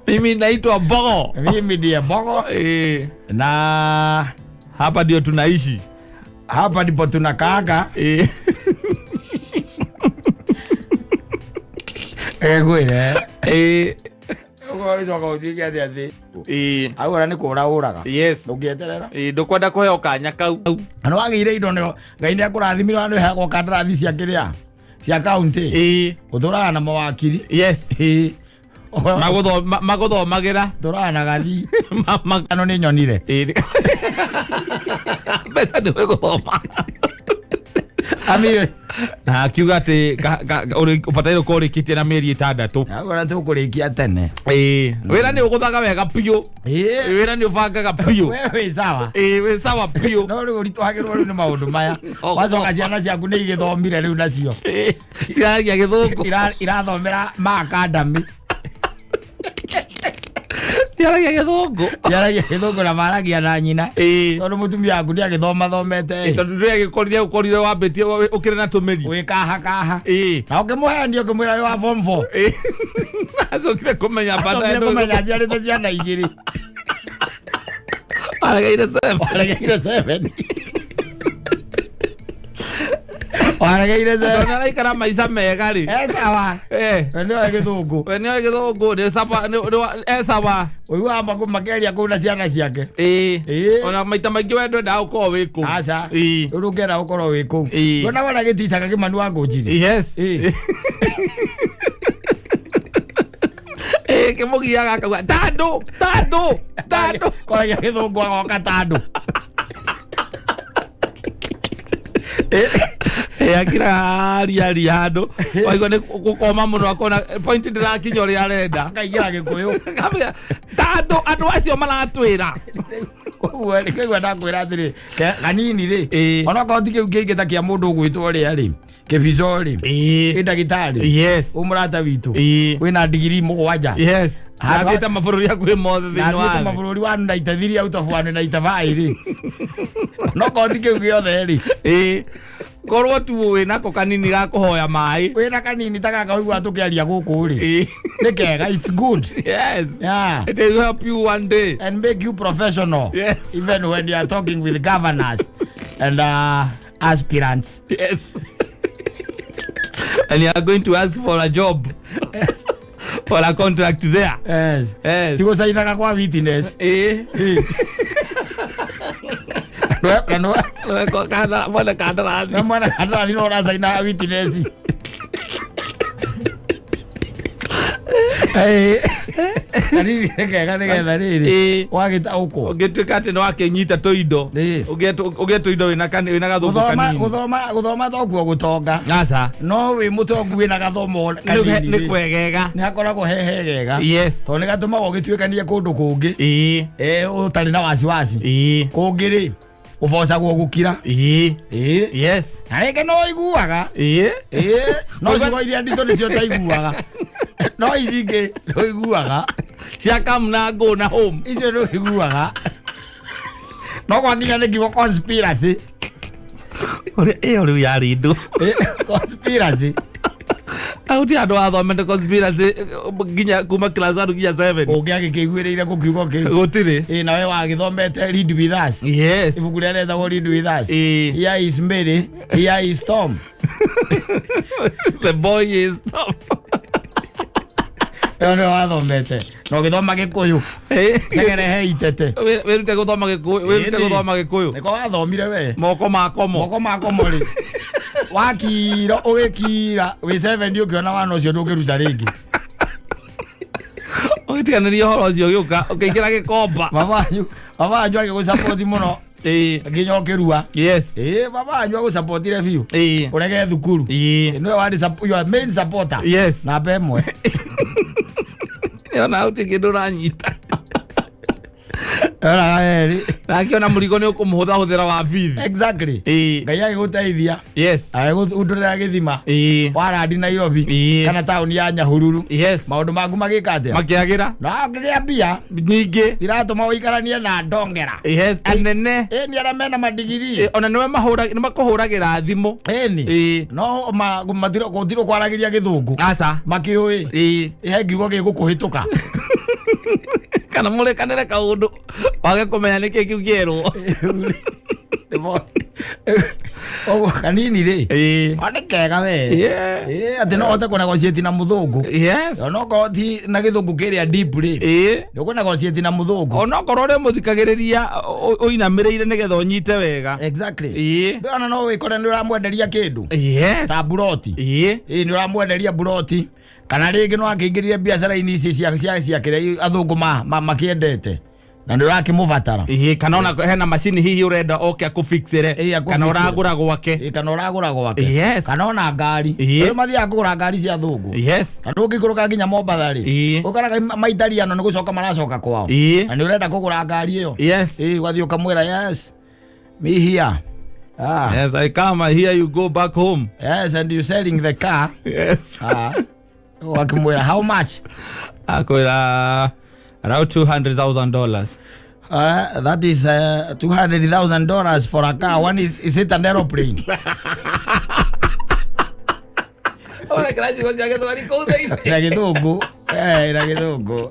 Mimi naitwa Mbogo. Mimi ndiye Mbogo. Na hapa ndio tunaishi. Hapa ndipo tunakaaga. Ngwĩre, ũguo ũgĩcoka ũtuĩke atĩ hau ona nĩ kũra ũraga. Ndũngĩeterera. Ndũkwenda kũheo kanya kau. Na nĩ wagĩire indo, nĩ Ngai nĩ akũrathimire, na nĩ ũheagwo kandarathi cia kĩrĩa cia kaunti, ũtũraga na mawakiri. Magũthomagĩra. Tũraga na gathi ano nĩ nyonire. Mbeca nĩ gũthoma. Amire. Na akiuga atĩ ũbataire ũkorwo ũrĩkĩtie na mĩeri 6. Hau ona tũkũrĩkia tene. Wĩra nĩ ũgũthaga wega biũ. Wĩra nĩ ũbangaga biũ. We wĩ sawa. Wĩ sawa biũ. No rĩu ũritũhagĩrwo rĩu nĩ maũndũ maya. Wacoka ciana ciaku nĩ igĩthomire rĩu nacio. Ciraragia Gĩthũngũ. Irathomera ma academy. Ciaragia Gĩthũngũ. Ciaragia Gĩthũngũ na maragia na nyina, tondũ mũtumia waku nĩ agĩthoma thomete. Tondũ ndũrĩ agĩkorire ũkorire wambĩtie ũkĩrĩ na tũmĩri. Wĩ kaha kaha. Na ũkĩmũhenia ũkĩmwĩra wĩ wa form 4. Acokire kũmenya Acokire baadaye. Kũmenya aciarĩte ciana igĩrĩ. Aregeire 7. Waregeire 7, waregeire 7. Tondũ araikara maica mega rĩ. E sawa. We nĩoĩ Gĩthũngũ. We nĩoĩ Gĩthũngũ, nĩ sawa, e sawa. Ũiguaga makĩaria kũu na ciana ciake. Ona maita maingĩ we ndwendaga gũkorwo wĩ kũu. Aca. Rĩu ndũngĩenda gũkorwo wĩ kũu. Ndona wona gĩticaga kĩmanu wa ngũnjiri. Kĩmũgiaga akauga tandũ tandũ tandũ. Koragia Gĩthũngũ agoka tandũ. Akira aria aria handå waigua nä gå koma må no akona point ndä rakinya å rä a arenda. Akaingĩra Gĩkũyũ. Kamenya, ta andå acio maratwä ra. Koguo rĩ, koguo ndakwĩra atĩrĩ, kanini rĩ, onokorwo ti kĩu kĩingĩ ta kĩa mũndũ ũgwĩtwo ũrĩa rĩ, kĩbico rĩ, ĩ ndagĩtarĩ, ũmũrata witũ, wĩna ndigiri 7. Nathiĩte mabũrũri hakuhĩ mothe thĩinĩ wa Nathiĩte thĩ. mabũrũri 193 out of 195 rĩ, onokorwo ti kĩu gĩothe rĩ, Korwo tu wĩ nako kanini ga kũhoya maĩ. Wĩna kanini ta gaka ũiguaga tũkĩaria gũkũ rĩ, nĩ kega, it's good. Yeah. It will help you one day. And make you professional. Even when you are talking with governors and aspirants. Yes. And you are going to ask for a job for a contract there. Yes. Yes. Tigũcainaga kwa witness. Na Mwene kandarathi. Na mwana kandarathi no ũracaina witness. Kanini nĩ kega nĩgetha rĩrĩ wagĩtaũkwo. Ũngĩtuĩka atĩ nĩ wakĩnyita tũindo, ũgĩe tũindo wĩna gathũngũ Gũthoma kanini. gũthoma tokuo gũtonga. Aca. No wĩ mũtongu wĩna gathomo kanini Nĩ rĩ, kwegega. nĩ hakoragwo he hegega. Tondũ nĩ gatũmaga ũgĩtuĩkanie kũndũ kũngĩ ũtarĩ na wasiwasi. Kũngĩ rĩ, ũbocagwo gũkira. Na rĩngĩ no ũiguaga. No ciugo iria nditũ nĩcio ũtaiguaga, no ici ingĩ nĩ ũiguaga. Cia come na go na home. Icio nĩ ũiguaga, no gwakinya nĩ kiugo conspiracy. Ũrĩa ĩyo rĩu yarĩ ndũ. Conspiracy. Aguti andũ athomete conspiracy nginya kuma class 1 nginya 7. Ũngĩ agĩkĩiguĩrĩire kũ kiugo kĩu? Gũtirĩ. Nawe wagĩthomete Read With Us. Ibuku rĩrĩa rĩetagwo Read With Us. Here is Mary, here is Tom. The boy is Tom. Ĩyo nĩyo wathomete na ũgĩthoma Gĩkũyũ. Cegere he itete. Wĩrute gũthoma Gĩkũyũ, wĩrute Ĩni. gũthoma Gĩkũyũ. Nĩko wathomire we. Moko ma komo. Moko ma komo rĩ, wakira ũgĩkira wĩ 7 ũkĩona wana ũcio ndũngĩruta rĩngĩ. Ũgĩtiganĩria ũhoro ũcio ũgĩũka ũkĩingĩra gĩkomba. Baba wanyu agĩgũcapoti mũno nginya ũkĩrua. Baba wanyu agũcapotire biũ ũrege thukuru. Nĩwe warĩ your main supporter. Namba 1. Ona gũtirĩ kĩndũ ũranyita. Onaga werĩ. Nake ona mũrigo nĩ ũkũmũhũthahũthĩra wa bithi. Ngai agĩgũteithia, agĩgũthundũrĩra gĩthima warandi Nairobi kana taũni ya Nyahururu. Maũndũ maku magĩka atĩa? Makĩagĩra. Na ũkĩgĩa mbia nyingĩ iratũma ũikaranie na ndongera. Anene. Ĩni, arĩa mena madigiri. Ona nĩwe mahũra nĩ makũhũragĩra thimũ. Ĩni. No gũtirĩ kwaragĩria Gĩthũngũ. Aca. Makĩũĩ he kiugo gĩgũkũhĩtũka. Kana mũrĩkanĩre kaũndũ wage kũmenya nĩkĩ kĩu kĩerwo. Ũguo kanini rĩ, ko nĩ kega we. Atĩ no ũhote kũnegotiate na mũthũngũ. Onokorwo ti na Gĩthũngũ kĩrĩa deep rĩ, nĩ ũkũnegotiate na mũthũngũ. Onokorwo ũrĩa mũthikagĩrĩria ũinamĩrĩire nĩgetha ũnyite wega. Ndĩrona no wĩkore nĩ ũramwenderia kĩndũ ta buroti. Nĩ ũramwenderia buroti kana rĩngĩ no akĩingĩrire biacara-inĩ ici cia kĩrĩa athũngũ makĩendete na nĩ ũrakĩmũbatara. Kana ona hena macini hihi ũrenda oke akũfixĩre. Akũfixĩre. Kana ũragũra gwake. Kana ũragũra gwake. Kana ona ngari. Rĩu mathiaga kũgũra ngari cia athũngũ. Na ndũngĩikũrũka nginya Mombatha rĩ, ũkoraga maitariano nĩ gũcoka maracoka kwao. Na nĩ ũrenda kũgũra ngari ĩyo. Ũgathiĩ ũkamwĩra, "Yes, me here." Yes, I come, I hear you go back home. Yes, and you selling the car. Ũgakĩmwĩra, "How much?" Akwĩra around $200,000. That is $200,000 for a car. One is it an aeroplane? Ona kĩra ciugo cia Gĩthweri kũu thĩinĩ. Na Gĩthũngũ. Na Gĩthũngũ.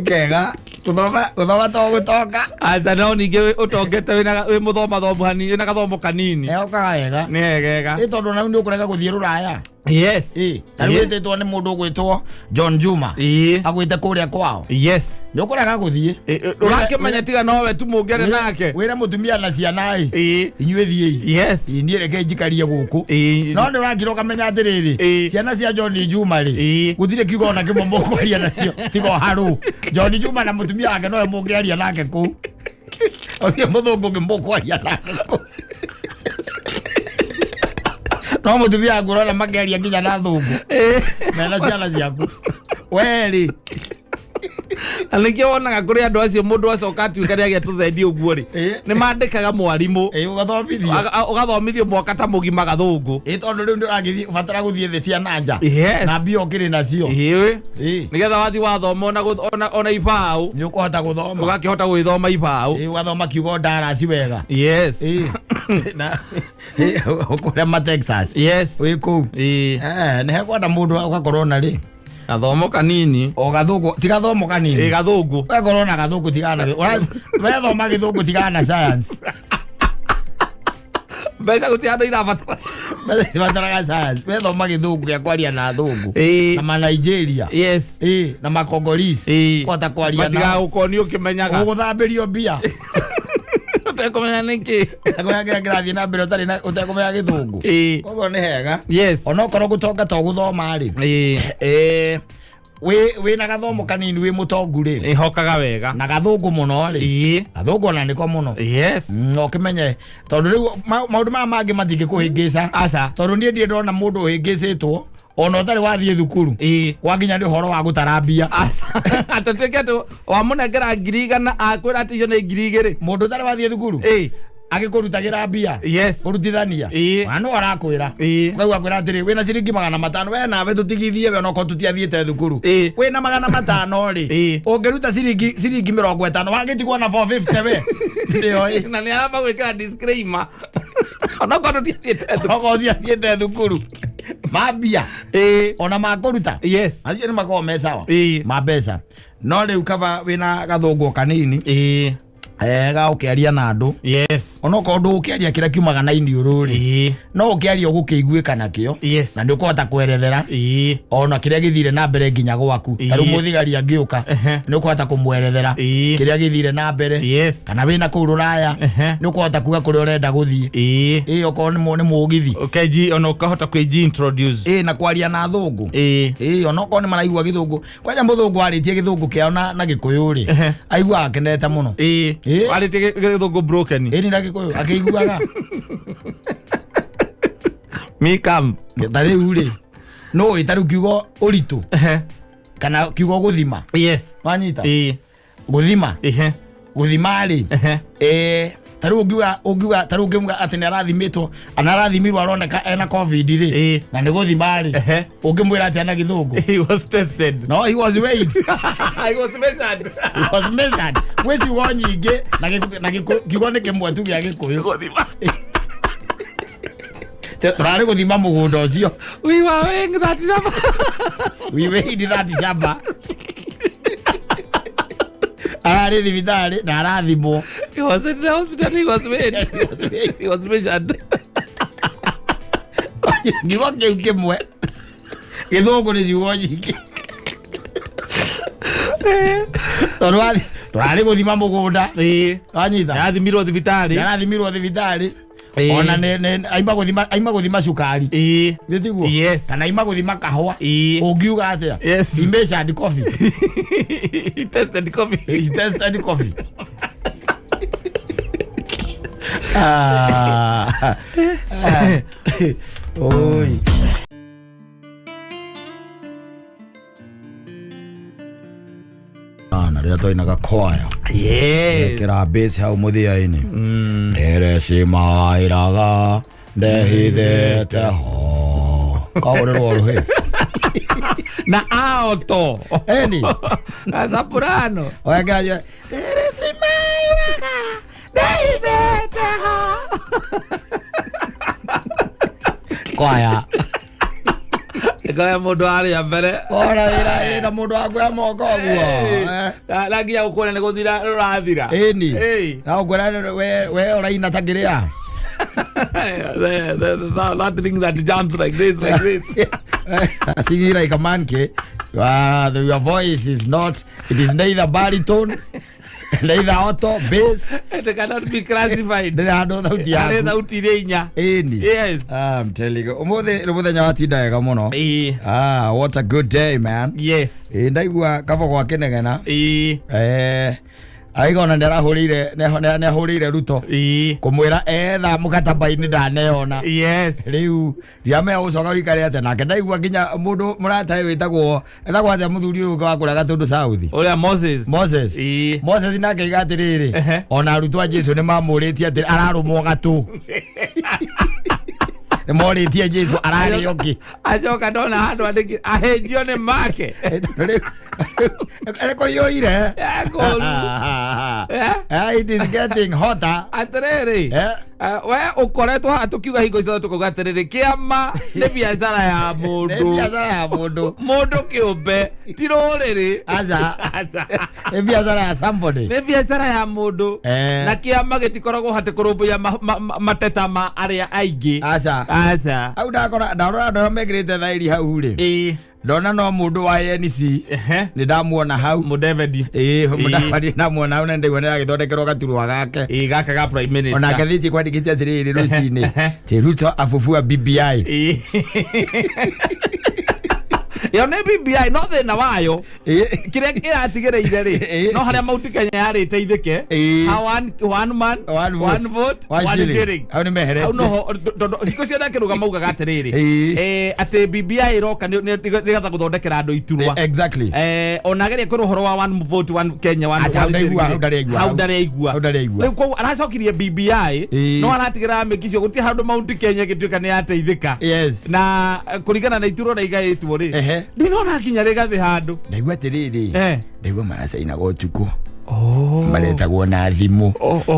Kega. Gũthoma to gũtonga. Aca, no ningĩ ũtongete wĩ mũthomathomu hanini, wĩna gathomo kanini. Nĩokaga wega. Nĩ wegega. Tondũ na rĩu nĩ ũkũrega gũthiĩ rũraya. Ta rĩu wĩtĩtwo nĩ mũndũ ũgwĩtwo John Juma. Agwĩte kũrĩa kwao. Nĩ ũkũrega gũthiĩ. Ũrakĩmenya tiga nowe tu mũngĩaria nake. Wĩre mũtumia na ciana ĩ. Inyuĩ thiĩi. Niĩ reke njikarie gũkũ. No nĩ ũrakira ũkamenya atĩrĩrĩ, ciana cia John Juma rĩ, gũtirĩ kiugo ona kĩmwe mũkwaria nacio tiga o harũ. John Juma na mũtumia wake nowe mũngĩaria nake kũu. Ũthiĩ mũthũngũ ũngĩ mũkwaria nake kũu. No mũtumia waku ũrona makĩaria nginya na thũngũ mena ciana ciaku werĩ. Na nĩkĩo wonaga kũrĩ andũ acio mũndũ acoka atuĩka nĩ agĩa tũthendi ũguo rĩ, nĩ mandĩkaga mwarimũ. Ĩ, ũgathomithio. Ũgathomithio mwaka ta mũgima gathũngũ. Ĩ, tondũ rĩu nĩ ũragĩthiĩ ũbatara gũthiĩ thĩ cia nanja. Yes. Na mbia ũkĩrĩ nacio. Ĩĩ. Ĩ. Nĩgetha wathiĩ wathoma ona ona ibaũ. Nĩ ũkũhota gũthoma. Ũgakĩhota gwĩthoma ibaũ. Ĩ, ũgathoma kiugo ndarasi wega. Yes. Ĩ. Na kũrĩa ma Texas. Yes. Wĩ kũu. Ĩ. Eh, nĩ hekwenda mũndũ ũgakorwo na rĩ Gathomo kanini. O gathũngũ, ti gathomo kanini. Ĩ, gathũngũ. Ũgakorwo na gathũngũ tigana wethoma gĩthũngũ tigana na science. Mbeca gũtirĩ handũ irabatara. Bataraga science. Wethoma gĩthũngũ gĩa kwaria na athũngũ. Ĩ. Na ma Nigeria. Yes. Ĩ, na ma Congolese. Ĩ. Kũhota kwaria nao. Matigagũkonia ũkĩmenyaga. Ũgũthambĩrio mbia. Ũtekũmenya nĩkĩ. Kũrĩa kĩrĩa kĩrathiĩ na mbere ũtarĩ na ũtekũmenya gĩthũngũ. Ĩ. Koguo nĩ hega. Yes. Onokorwo gũtonga to gũthoma rĩ. Ĩ. Eh, wĩ na gathomo kanini wĩ mũtongu rĩ. Ĩhokaga wega. Na gathũngũ mũno rĩ. Ĩ. Gathũngũ ona nĩko mũno. Yes. No ũkĩmenye tondũ rĩu maũndũ maya mangĩ matingĩkũhĩngĩca. Aca. Tondũ niĩ ndirĩ ndona mũndũ ũhĩngĩcĩtwo ona ũtarĩ wathiĩ thukuru. Ĩ. Gwakinya nĩ ũhoro wa gũtara mbia. Aca. Atĩ tuĩke atĩ wamũnengera 100,000 akwĩra atĩ icio nĩ 2,000. Mũndũ ũtarĩ wathiĩ thukuru. Ĩ. Agĩkũrutagĩra mbia. Yes. Kũrutithania. Ĩ. Ona no arakwĩra. Ĩ. Ũkaigua akwĩra atĩrĩ wĩna ciringi 500 we nawe tũtigithie we onokorwo tũtiathiĩte thukuru. Ĩ. Wĩna 500 rĩ. Ĩ. Ũngĩruta ciringi 50 wagĩtigwo na 450 we. Nĩyo ĩ. Na nĩ aramba gwĩkĩra disclaimer. Onokorwo tũtiathiĩte thukuru. Okorwo ũtiathiĩte thukuru. Mambia. Ĩ. Ona makũruta. Yes. Acio nĩ makoragwo me sawa. Ĩ. Ma mbeca. No rĩu kaba wĩna gathũngũ kanini. Ĩ. Ga ũkĩaria na andũ. Yes. Onokorwo ndũgũkĩaria kĩrĩa kiumaga na iniũrũ rĩ. Ĩ. No ũkĩaria ũgũkĩiguĩka nakĩo. Yes. Na nĩ ũkũhota kwerethera. Ĩ. Ona kĩrĩa gĩthire na mbere nginya gwaku. Ĩ. Ta rĩu mũthigari angĩũka. Ehe. Nĩ ũkũhota kũmwerethera. Ĩ. Kĩrĩa gĩthire na mbere. Yes. Kana wĩna kũu rũraya. Ehe. Nĩ ũkũhota kuga kũrĩa ũrenda gũthiĩ. Ĩ. Ĩ, okorwo nĩ mũgithi. Ũkenji ona ũkahota kwĩji introduce. Ĩ, na kwaria na athũngũ. Ĩ. Ĩ, onokorwo nĩ maraigua gĩthũngũ. Kwanja mũthũngũ arĩtie gĩthũngũ kĩao na gĩkũyũ rĩ. Ehe. Aiguaga akenete mũno. Ĩ. Ĩ. Warĩtie gĩthũngũ broken. Ĩ, ni na gĩkũyũ akĩiguaga. Me come. Ta rĩu rĩ. No ĩ ta rĩu kiugo ũritũ. Ehe. Kana kiugo gũthima. Yes. Wanyita? Ĩ. Gũthima. Ehe. Gũthima rĩ. Ehe. Ta rĩu ũngiuga ta rĩu ũngiuga atĩ nĩ arathimĩtwo, ana arathimirwo aroneka ena COVID rĩ. Ĩ. Na nĩ gũthima rĩ. Ehe. Ũngĩmwĩra atĩa na gĩthũngũ? He was tested. No, he was weighed. He was measured. He was measured. Gwĩ ciugo nyingĩ na kiugo nĩ kĩmwe tu gĩa gĩkũyũ. Gũthima. Tũrarĩ gũthima mũgũnda ũcio. We were weighing that shamba. We weighed that shamba. Ararĩ thibitarĩ na arathimwo. He was in the hospital, he was weighed. He was measured. Kiugo kĩu kĩmwe. Gĩthũngũ nĩ ciugo nyingĩ. Tondũ tũrarĩ gũthima mũgũnda. Ĩ. Wanyita? Arathimirwo thibitarĩ. Arathimirwo thibitarĩ. Ĩ. Ona nĩ aima gũthima cukari. Ĩ. Nĩ tiguo? Yes. Kana aima gũthima kahũa. Ĩ. Ũngiuga atĩa? Yes. He measured coffee. He tested coffee. He tested coffee. Oi. Na rĩrĩa twainaga kwaya. Yes. Kĩra bass hau mũthia-inĩ. Ndĩrecimairaga ndehithĩte ho. Kahũrĩrwo rũhĩ. Na alto. Eni. Na soprano. Wekaje. Ndĩrecimairaga ndehithĩte ho. Kwaya. Ngaya mũndũ arĩa mbere. Ora wĩra ĩna mũndũ wakuoya moko ũguo. Na nginya gũkuona nĩ gũthira rũrathira. Ĩni. Ĩĩ. Na ũkwĩra we ũraina ta kĩrĩa. That thing that jumps like this, like this. Singing like a monkey. Your voice is not, it is neither baritone, neither alto, bass. It cannot be classified. Ndĩrĩ handũ thauti Arĩ yaku. thauti iria inya. Ĩni. Yes. I'm telling you. Ũmũthĩ nĩ mũthenya watinda wega mũno. Ĩĩ. What a good day, man. Yes. Ĩ, ndaigua kabo gwa kĩnegena. Ĩĩ. Aiga ona nĩ arahũrĩire Ruto kũmwĩra etha mũkataba-inĩ ndaneyona. Yes. Rĩu ndiramenya gũcoka wĩikare atĩa nake. Ndaigua nginya mũndũ mũratae wĩtagwo etagwo atĩa mũthuri ũyũ wa kũrĩa Gatũndũ South, Ũrĩa Moses. Moses. Moses nake aiga atĩrĩrĩ, ona arutwo a Jesu nĩ mamũrĩtie atĩ ararũmwo gatũ. Nĩ morĩtie Jesu ararĩo kĩ. Acoka ndona handũ andĩkire ahĩnjio nĩ make. Nĩ kũiyũire. Kũru. It is getting hotter. Atĩrĩrĩ, we ũkoretwo haha tũkiuga hingo ciothe tũkauga atĩrĩrĩ, kĩama nĩ biacara ya mũndũ. Nĩ biacara ya mũndũ. Mũndũ kĩũmbe ti rũrĩrĩ. Aca. Nĩ biacara ya somebody. Nĩ biacara ya mũndũ. Na kĩama gĩtikoragwo hatĩ kũrũmbũiya mateta ma arĩa aingĩ. Aca. Aca. Hau ndakora ndarora andũ arĩa mekĩrĩte thaĩri hau rĩ, ndona no mũndũ wa ANC nĩ ndamuona hau. Mudavadi. Mudavadi ndamuona hau na ndaigua nĩ aragĩthondekerwo gaturwa gake. Gaka ga prime minister. Ona ngathĩti kwandĩkĩte atĩrĩrĩ rũcinĩ atĩ Ruto afufua BBI. Ĩyo nĩ BBI no thĩna wayo kĩrĩa kĩratigĩrĩire rĩ, no harĩa Mount Kenya yarĩteithĩke, one man, one vote, one shilling. Hau nĩ meheretie. Hau noho tondũ hingo ciothe akĩruga maugaga atĩrĩrĩ, atĩ BBI ĩroka nĩgetha gũthondekera andũ iturwa. Exactly. Ona ageria kwĩrwo ũhoro wa one vote, one Kenya, one shilling. Hau ndarĩ Hau ndarĩ aigua. Hau ndarĩ aigua. Rĩu koguo aracokirie BBI no aratigĩra mĩkicio gũtirĩ handũ Mount Kenya ĩgĩtuĩka nĩ yateithĩka. Yes. Na kũringana na iturwa ũrĩa igaĩtwo rĩ, ndinona nginya rĩgathĩ handũ. Ndaigua atĩrĩrĩ, ndaigua maracainaga ũtukũ. Maretagwo na thimũ.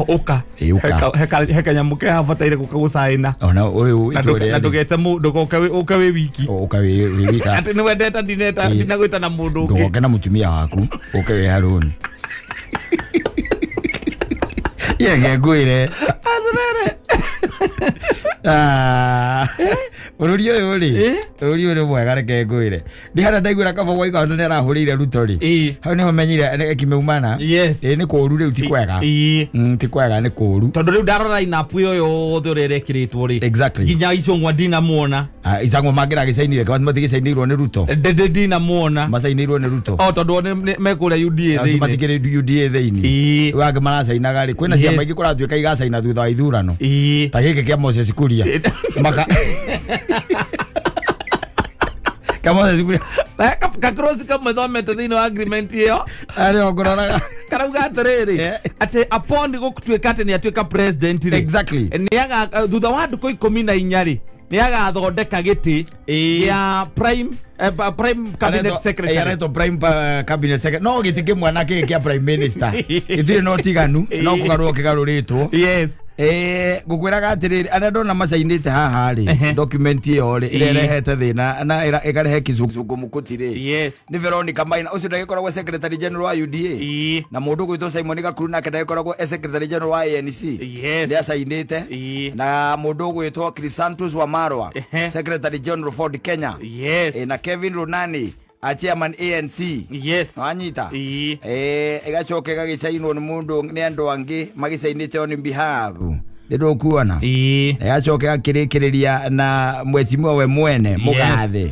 Ũka. He kanyamũ ke habataire gũka gũcaina. Ona ũyũ itũra. Na ndũgete ndũgoke ũke wĩ wiki. Ũka wĩ wika. Atĩ nĩ wendete ndinagwĩta na mũndũ ũngĩ. Ndũgoke na mũtumia waku, ũke wĩ harũni. Yege ngwĩre. Atĩrĩrĩ. Bũrũri ũyũ rĩ, bũrũri ũyũ nĩ mwega reke ngwĩre. Ndĩ harĩa ndaiguĩra kaba gwaika nĩ arahũrĩire Ruto rĩ. Hau nĩho menyire ĩkimeumana. Nĩ kũũru rĩu ti kwega. Ti kwega nĩ kũũru. Tondũ rĩu ndarora line-up ĩyo yothe ũrĩa ĩrekĩrĩtwo rĩ. Exactly. Nginya Icũng'wa ndinamuona. Icũng'wa mangĩragĩcainire, matigĩcainĩirwo nĩ Ruto. Ndinamuona. Macainĩirwo nĩ Ruto. O tondũ me kũrĩa UDA thĩinĩ. Acio matikĩrĩ UDA thĩinĩ. Rĩu angĩ maracainaga rĩ, kwĩna ciama ingĩ kũratuĩka igacaina thutha wa ithurano. Ta gĩkĩ kĩa Moses Kuria. Maka Kĩa Moses Kuria. Kakrosi kamwe thomete thĩinĩ wa agreement ĩyo. Arĩa ũkũroraga. Karauga atĩrĩrĩ, atĩ upon gũtuĩka atĩ nĩ atuĩka president rĩ. Exactly. Nĩ thutha wa ndukũ 14 rĩ, nĩ agathondeka gĩtĩ gĩa prime prime cabinet secretary. Aretwo prime cabinet secretary. No gĩtĩ kĩmwe na kĩĩ kĩa prime minister. Gĩtirĩ na ũtiganu, no kũgarũrwo kĩgarũrĩtwo. Yes. Ngũkwĩraga atĩrĩrĩ, arĩa ndona macainĩte haha rĩ, document ĩyo rĩ, ĩrĩa ĩrehete thĩna na ĩkarehe kĩzungumkuti rĩ. Yes. Nĩ Veronica Maina, ũcio ndagĩkoragwo secretary general wa UDA. Na mũndũ ũgwĩtwo Simon Gakuru nake ndagĩkoragwo secretary general wa ANC. Yes. Nĩ acainĩte. Na mũndũ ũgwĩtwo Chrysanthus Wamarwa, secretary general Ford Kenya. Yes. Na Kevin Lunani, a chairman ANC. Yes. Wanyita. Ĩgacoka ĩgagĩcainwo nĩ mũndũ nĩ andũ angĩ magĩcainĩte on behalf. Nĩ ndũkuona. Ĩgacoka ĩgakĩrĩkĩrĩria na mheshimiwa we mwene Mũgathe.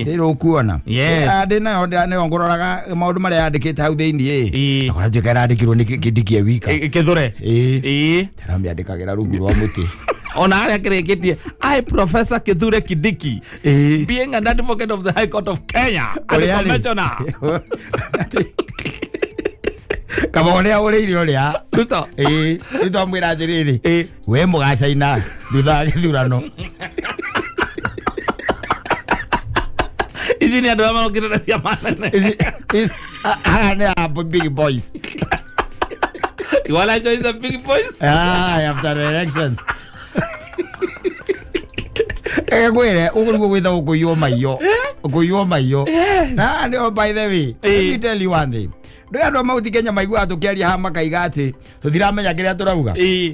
Nĩ ndũkuona. Ndĩ nayo nĩyo ngũroraga maũndũ marĩa yandĩkĩte hau thĩinĩ ĩ. Na kũratuĩka ĩrandĩkirwo nĩ Kindiki e wika. Kĩthure. Aramĩandĩkagĩra rungu rwa mũtĩ. Ona harĩa kĩrĩkĩtie, I Professor Kithure Kindiki, being an advocate of the High Court of Kenya and a commissioner. Kaba ũrĩa ũrĩire ũrĩa. Ruto. Ruto amwĩra atĩrĩrĩ, we mũgacaina thutha wa gĩthurano. Ici nĩ andũ arĩa marokĩte na ciama nene. Aya nĩ a big boys. You wanna join the big boys? After the elections. Ngwĩre ũguo nĩguo gwĩtagwo kũiywo maiyo. Kũiywo maiyo. Na nĩo by the way, let me tell you one thing. Ndũĩ andũ a Mount Kenya maiguaga tũkĩaria haha makaiga atĩ tũtiramenya kĩrĩa tũrauga.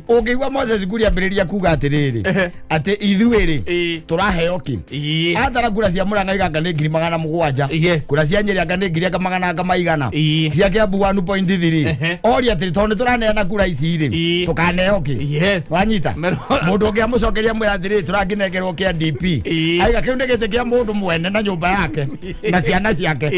Ũngĩigua Moses Kuria ambĩrĩria kuga atĩrĩrĩ, atĩ ithuĩ rĩ tũraheo kĩ. Atara kura cia Murang'a iganga nĩ 700,000. Kura cia Nyeri anga nĩ 100,000. Cia Kiambu 1.3. Oria atĩrĩ tondũ nĩtũraneana kura ici rĩ, tũkaneo kĩ. Wanyita. Mũndũ ũngĩ amũcokeria mwĩra atĩrĩrĩ tũrangĩnengerwo kĩa DP. Aiga kĩu nĩ gĩtĩ kĩa mũndũ mwene na nyũmba yake na ciana ciake.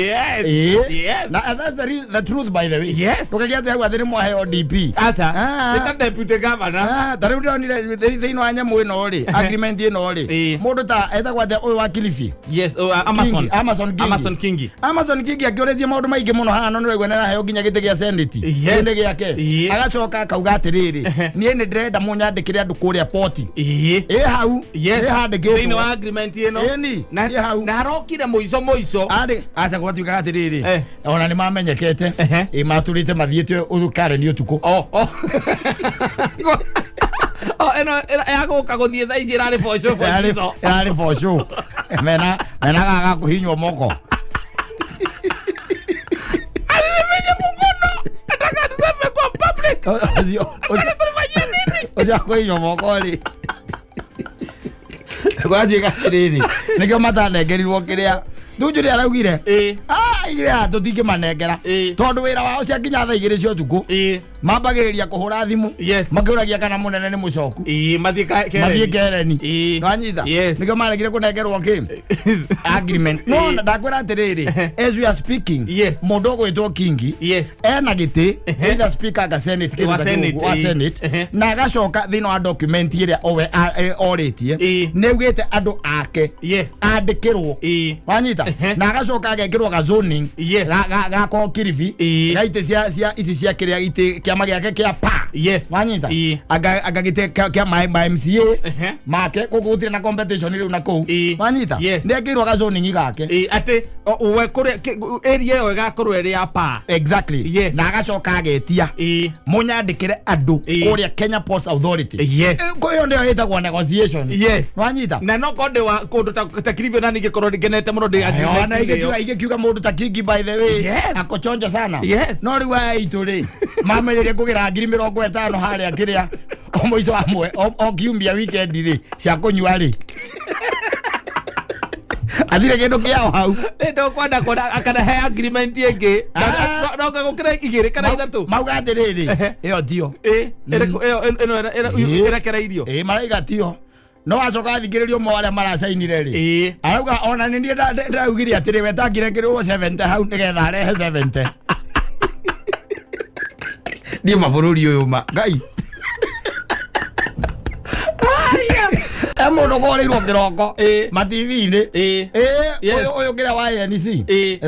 Na that's the truth, by the way. Ndũkaige atĩ hau atĩ nĩ mwaheo DP. Aca. Ah. Nĩ ta deputy governor. Ah, ta rĩu ndĩronire thĩinĩ wa nyamũ ĩno rĩ, agreement ĩno rĩ, mũndũ ta etagwo atĩa ũyũ wa Kilifi? Yes, Amazon. Kingi, Amazon Kingi. Amazon Kingi. Amazon Kingi akĩũrĩtie maũndũ maingĩ mũno haha, no nĩwaigua nĩaraheo nginya gĩtĩ gĩa Senate. Kĩu nĩ gĩake. Agacoka akauga atĩrĩrĩ, niĩ nĩ ndĩrenda mũnyandĩkĩre andũ kũrĩa poti. Ĩ hau, ĩ handĩkĩtwo. Thĩinĩ wa agreement ĩno. Ĩni, Na ciĩ hau. na arokire mũico mũico. Arĩ aca gwatuĩkaga atĩrĩrĩ, ona nĩ mamenyekete, ĩ matũrĩte mathiĩte ũyũ Karen ũtukũ. Oh. Oh, ĩno ya gũka gũthiĩ thaa ici ĩrarĩ for sure, for sure. Yarĩ for sure. Mena gaga kũhinywo moko. Alinifinya mkono. Nataka niseme kwa public. Ũcio Tulifanyia nini? Ũcio kũhinywo moko rĩ, gwatuĩka atĩrĩrĩ, nĩkĩo matanengerirwo kĩrĩa Tunjuri araugire. Ah, igire tũtingĩmanengera tondũ wĩra wao cia nginya thaa 2 cia ũtukũ mambagĩrĩria kũhũra thimũ makĩũragia kana mũnene nĩ mũcoku. Mathiĩ mathiĩ Kereni. Nwanyita? Nĩkĩo maregire kũnengerwo kĩ agreement. No ndakwĩra atĩrĩrĩ, as we are speaking, mũndũ ũgwĩtwo Kingi ena gĩtĩ either speaker anga Senate, kĩndũ Wa ta kĩu Senate, ũguo, wa Senate. Na agacoka thĩinĩ wa document ĩrĩa owe orĩtie, nĩ augĩte andũ ake andĩkĩrwo. Wanyita? Na agacoka agekĩrwo ga zoning ga Kilifi, ga itĩ cia ici cia kĩrĩa itĩ kĩama gĩake kĩa pa. Wanyita? Anga gĩtĩ kĩa ma MCA make gũkũ gũtirĩ na competition rĩu na kũu. Wanyita? Yes. Nĩ ekĩirwo ga zoning gake. Atĩ we kũrĩa area ĩyo ĩgakorwo ĩrĩ ya pa. Exactly. Na agacoka agetia mũnyandĩkĩre andũ kũrĩa Kenya Ports Authority. Ĩyo nĩyo ĩtagwo negotiation. Wanyita? Na no korwo ndĩ wa kũndũ ta Kilifi ona ningĩkorwo ngenete mũno ndĩ Ona agreement ĩyo. igĩkiuga mũndũ ta Kingi, by the way, akochonjo sana. No rĩu aya itũ rĩ, mamenyerie kũgĩra 50,000 harĩa kĩrĩa o mũico wa mwe, o kiumia, weekend rĩ, cia kũnyua rĩ, athire kĩndũ kĩao hau. Ĩ, ndũkwenda kuona kana he agreement ĩngĩ? Ah. No gũkĩra igĩrĩ kana ithatũ. Mauga atĩrĩrĩ, ĩyo tio. Ĩrĩkũ ĩyo ĩno ĩrekereirio? Ĩ, maraiga tio, no wacoka athikĩrĩrio ũmwe wa arĩa maracainire rĩ, arauga ona nĩ niĩ ndaugire atĩrĩ wetangĩrekerwo 70 hau nĩgetha arehe 70. Niĩ mabũrũri ũyũ ma ngai e mũndũ kũrĩirwo kĩroko ma-TV-inĩ. Ũyũ ũyũ kĩrĩa wa ANC,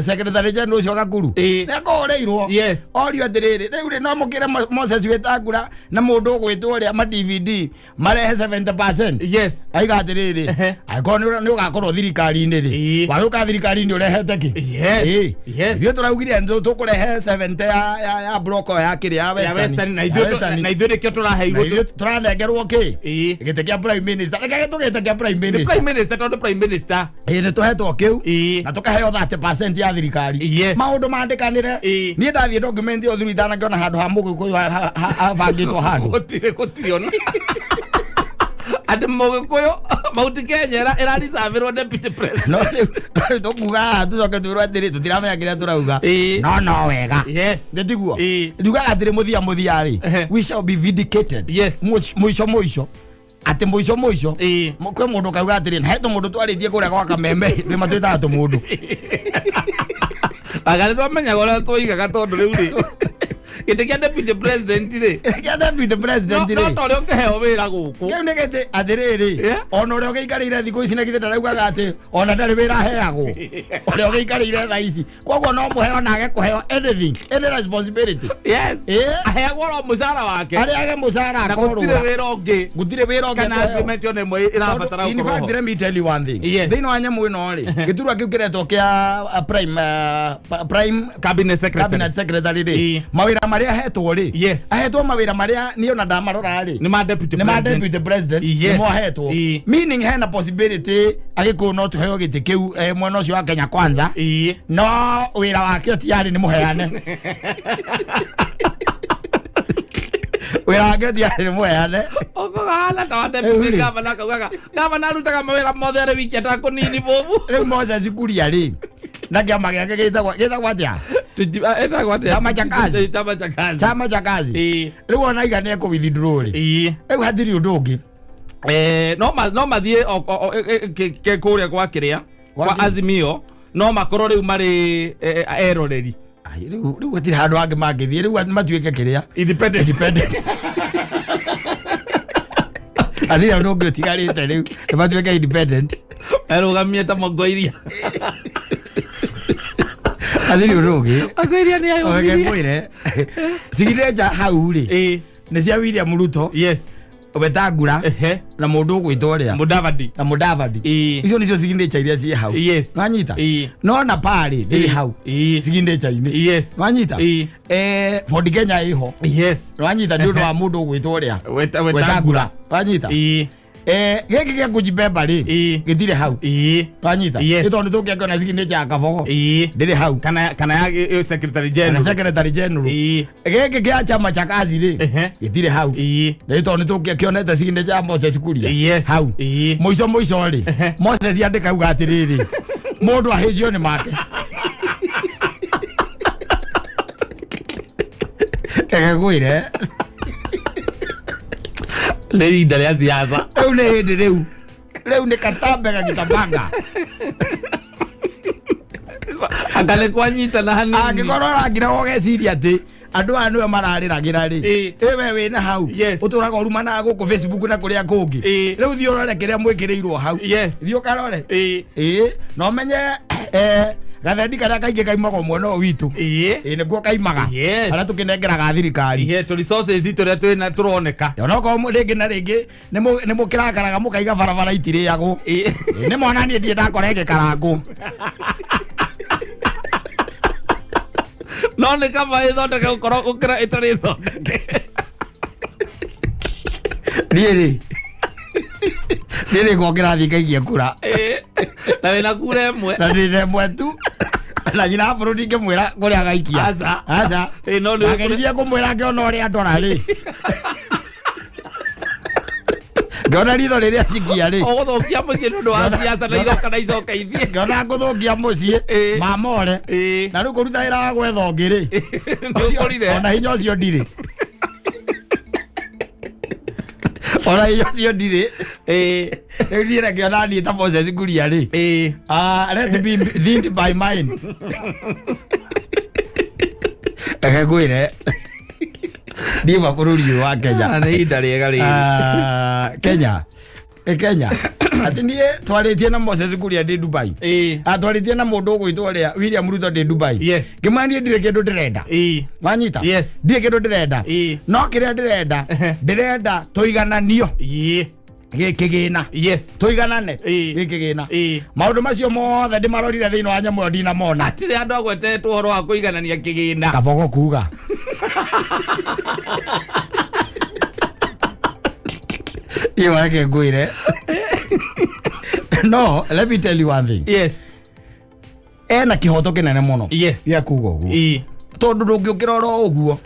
secretary general ũcio Gakuru, nĩakũhũrĩirwo. Orio atĩrĩrĩ, rĩu rĩ, no mũkĩre Moses Wetangula na mũndũ ũgwĩtwo ũrĩa ma DVD marehe 70%. Aiga atĩrĩrĩ, angĩkorwo nĩ ũgakorwo thirikari-inĩ rĩ, wagĩũka thirikari-inĩ ũrehete kĩ? Ithuĩ tũraugire nĩ tũkũrehe 70 ya block ya kĩrĩa ya Ya Western. Western, na Ya Western. na ithuĩ nĩkĩo Na tũraheirwo. ithuĩ tũranengerwo kĩ? Gĩtĩ kĩa prime minister, reke tũgĩte kĩa prime Nĩ minister. prime minister, tondũ prime minister Ĩ, nĩ tũhetwo kĩu na tũkaheo 30% ya thirikari. Maũndũ mandĩkanĩre. Niĩ ndathiĩ document ĩyo thuru itanakĩona handũ ha mũgĩkũyũ habangĩtwo handũ. Gũtirĩ ona atĩ mũgĩkũyũ Mount Kenya ĩraricavirwo deputy president. No rĩu tũkuga haha tũcoke twĩrwo atĩrĩ tũtiramenya kĩrĩa tũrauga. No wega. Nĩ tiguo? Njugaga atĩrĩ, mũthia mũthia rĩ, we shall be vindicated. Mũico mũico, atĩ mũico mũico, kwĩ mũndũ kauga atĩrĩ na hetũ mũndũ twarĩtie kũrĩa gwa Kameme nĩ matwĩtaga tũmũndũ. Anga nĩ twamenyaga ũrĩa twoigaga, tondũ rĩu rĩ, gĩtĩ kĩa deputy president rĩ, Kĩa deputy president no rĩ, ta ũrĩa ũngĩheo wĩra gũkũ. Kĩu nĩ gĩtĩ atĩrĩrĩ, ona ũrĩa ũgĩikarĩire thikũ ici na githĩ ndaraugaga atĩ ona ndarĩ wĩra aheagwo ũrĩa ũgĩikarĩire thaa ici, koguo no mũheo na age kũheo anything, any responsibility. Aheagwo oro mũcara wake. Arĩage mũcara Na gũtirĩ akorũra. wĩra ũngĩ Gũtirĩ wĩra ũngĩ kana akũheo. agreement ona ĩmwe ĩrabatara In gũkorwo fact, ho. let me tell you one thing. Thĩinĩ wa nyamũ ĩno rĩ, gĩturwa kĩu kĩretwo kĩa prime cabinet secretary. Cabinet secretary rĩ, mawĩra marĩa ahetwo rĩ, ahetwo mawĩra marĩa niĩ ona ndamarora rĩ, nĩ ma deputy nĩ ma president. deputy president. Nĩmo ahetwo. Meaning hena possibility agĩkũyũ no tũheo gĩtĩ kĩu, mwena ũcio wa Kenya Kwanza, no wĩra wake tiarĩ nĩ mũheane, wĩra wake tiarĩ nĩ mũheane. Ũkũgana ta wa deputy Rĩu rĩ. governor kaugaga governor arutaga mawĩra mothe arĩ wiki atakũnini bobu. Rĩu Moses Kuria rĩ, na kĩama gĩake gĩtagwo atĩa? Ĩtagwo atĩa? Chama cha kazi. Chama cha kazi. Chama cha kazi. Rĩu ona iga nĩ ekũ withdraw rĩ, rĩu hatirĩ ũndũ ũngĩ. No mathiĩ kũrĩa gwa kĩrĩa Kwa kwa kĩ? Azimio, no makorwo rĩu marĩ eroreri. Ai, rĩu gũtirĩ handũ hangĩ mangĩthiĩ, rĩu matuĩke kĩrĩa Independent. Independent. Athire ũndũ ũngĩ ũtigarĩte rĩu nĩ matuĩke independent. Erũgamie ta Mongoiria. Athire ũndũ ũngĩ. Mongoiria nĩ Reke ayũmirie. ngwĩre, signature hau rĩ nĩ cia William Ruto, Wetangula na mũndũ ũgwĩtwo ũrĩa Mudavadi. Na Mudavadi. Icio nĩcio signature iria ciĩ hau. Nwanyita? No na parĩ ndĩrĩ hau signature-inĩ. Nwanyita? Ford Kenya ĩho. Nwanyita? Nĩ ũndũ wa mũndũ ũgwĩtwo ũrĩa Wetangula. Wetangula. Nwanyita? Gĩkĩ gĩa kũjibeba rĩ, gĩtirĩ hau. Nwanyita? Yes. Nĩ tondũ tũngĩakĩona signature ya Kabogo ndĩrĩ hau. Kana ya secretary Kana general. Secretary general. Gĩkĩ kĩa chama cha kazi rĩ, gĩtirĩ hau. Nĩ tondũ nĩ tũngĩakĩonete signature ya Moses Kuria hau. Mũico mũico rĩ, Moses andĩka uga atĩrĩrĩ, mũndũ ahĩnjio nĩ make. Reke ngwĩre, Nĩ ihinda rĩa siasa. Rĩu nĩ hĩndĩ, rĩu nĩ katambe gagĩtabanga. Anga nĩ kwanyitana hanini. Angĩkorwo ũrangira ũgeciria atĩ andũ aya nĩwe mararĩragĩra rĩ, ĩ we wĩna hau, ũtũraga ũrumanaga gũkũ Facebook na kũrĩa kũngĩ. Rĩu thiĩ ũrore kĩrĩa mwĩkĩrĩirwo hau. Thiĩ ũkarore. Ĩ na ũmenye gathendi karĩa kaingĩ kaimaga mwena ũyũ witũ. Ĩ nĩkuo kaimaga, harĩa tũkĩnengeraga thirikari. Tũ resources tũrĩa twĩna tũroneka. Onokorwo rĩngĩ na rĩngĩ nĩ mũkĩrakaraga mũkaiga barabara itirĩagwo. Ĩ, nĩ mona niĩ ndirĩ ndakora ĩgĩkarangwo. No nĩ kaba ĩthondeke gũkorwo gũkĩra ĩtarĩ thondeke. Niĩ rĩ ngokĩra thiĩ ngaikie kura. Na wĩna kura ĩmwe. Na ndĩ ĩmwe tu, na nyina wa bũrũri ngĩmwĩra kũrĩa agaikia. Aca. Aca. Ĩ, no nĩ Ndageririe kũmwĩra, ngĩona ũrĩa ndora rĩ, ngĩona ritho rĩrĩa njikia rĩ. Ũgũthũkia mũciĩ nĩ ũndũ wa siasa na igoka na icoka ithiĩ. Ngĩona ngũthũkia mũciĩ mamore. Na rĩu kũruta wĩra wa gwetha ũngĩ rĩ, Nĩ ũkũrire. ona hinya ũcio ndirĩ, ona hinya ũcio ndirĩ. Rĩu niĩ ngĩona niĩ ta Moses Kuria rĩ, ah, let me think by mine. Reke ngwĩre, niĩ ma bũrũri ũyũ wa Kenya. Nĩ ihinda rĩega rĩrĩ. Ah, Kenya, ĩ Kenya atĩ niĩ twarĩtie na Moses Kuria ndĩ Dubai. Ah, twarĩtie na mũndũ ũgwĩtwo ũrĩa William Ruto ndĩ Dubai. Ngĩmwĩra niĩ ndirĩ kĩndũ ndĩrenda. Wanyita? Yes. Ndirĩ kĩndũ ndĩrenda. No kĩrĩa ndĩrenda, ndĩrenda tũigananio gĩkĩgĩna, tũiganane gĩkĩgĩna. Maũndũ macio mothe ndĩmarorire thĩinĩ wa nyamũ ĩyo, ndinamona. Hatirĩ andũ agwetetwo ũhoro wa kũiganania kĩgĩna. Kabogo kuga niĩ reke ngwĩre, no let me tell you one thing. Ena kĩhoto kĩnene mũno gĩa kuga ũguo, tondũ ndũngĩũkĩra oro ũguo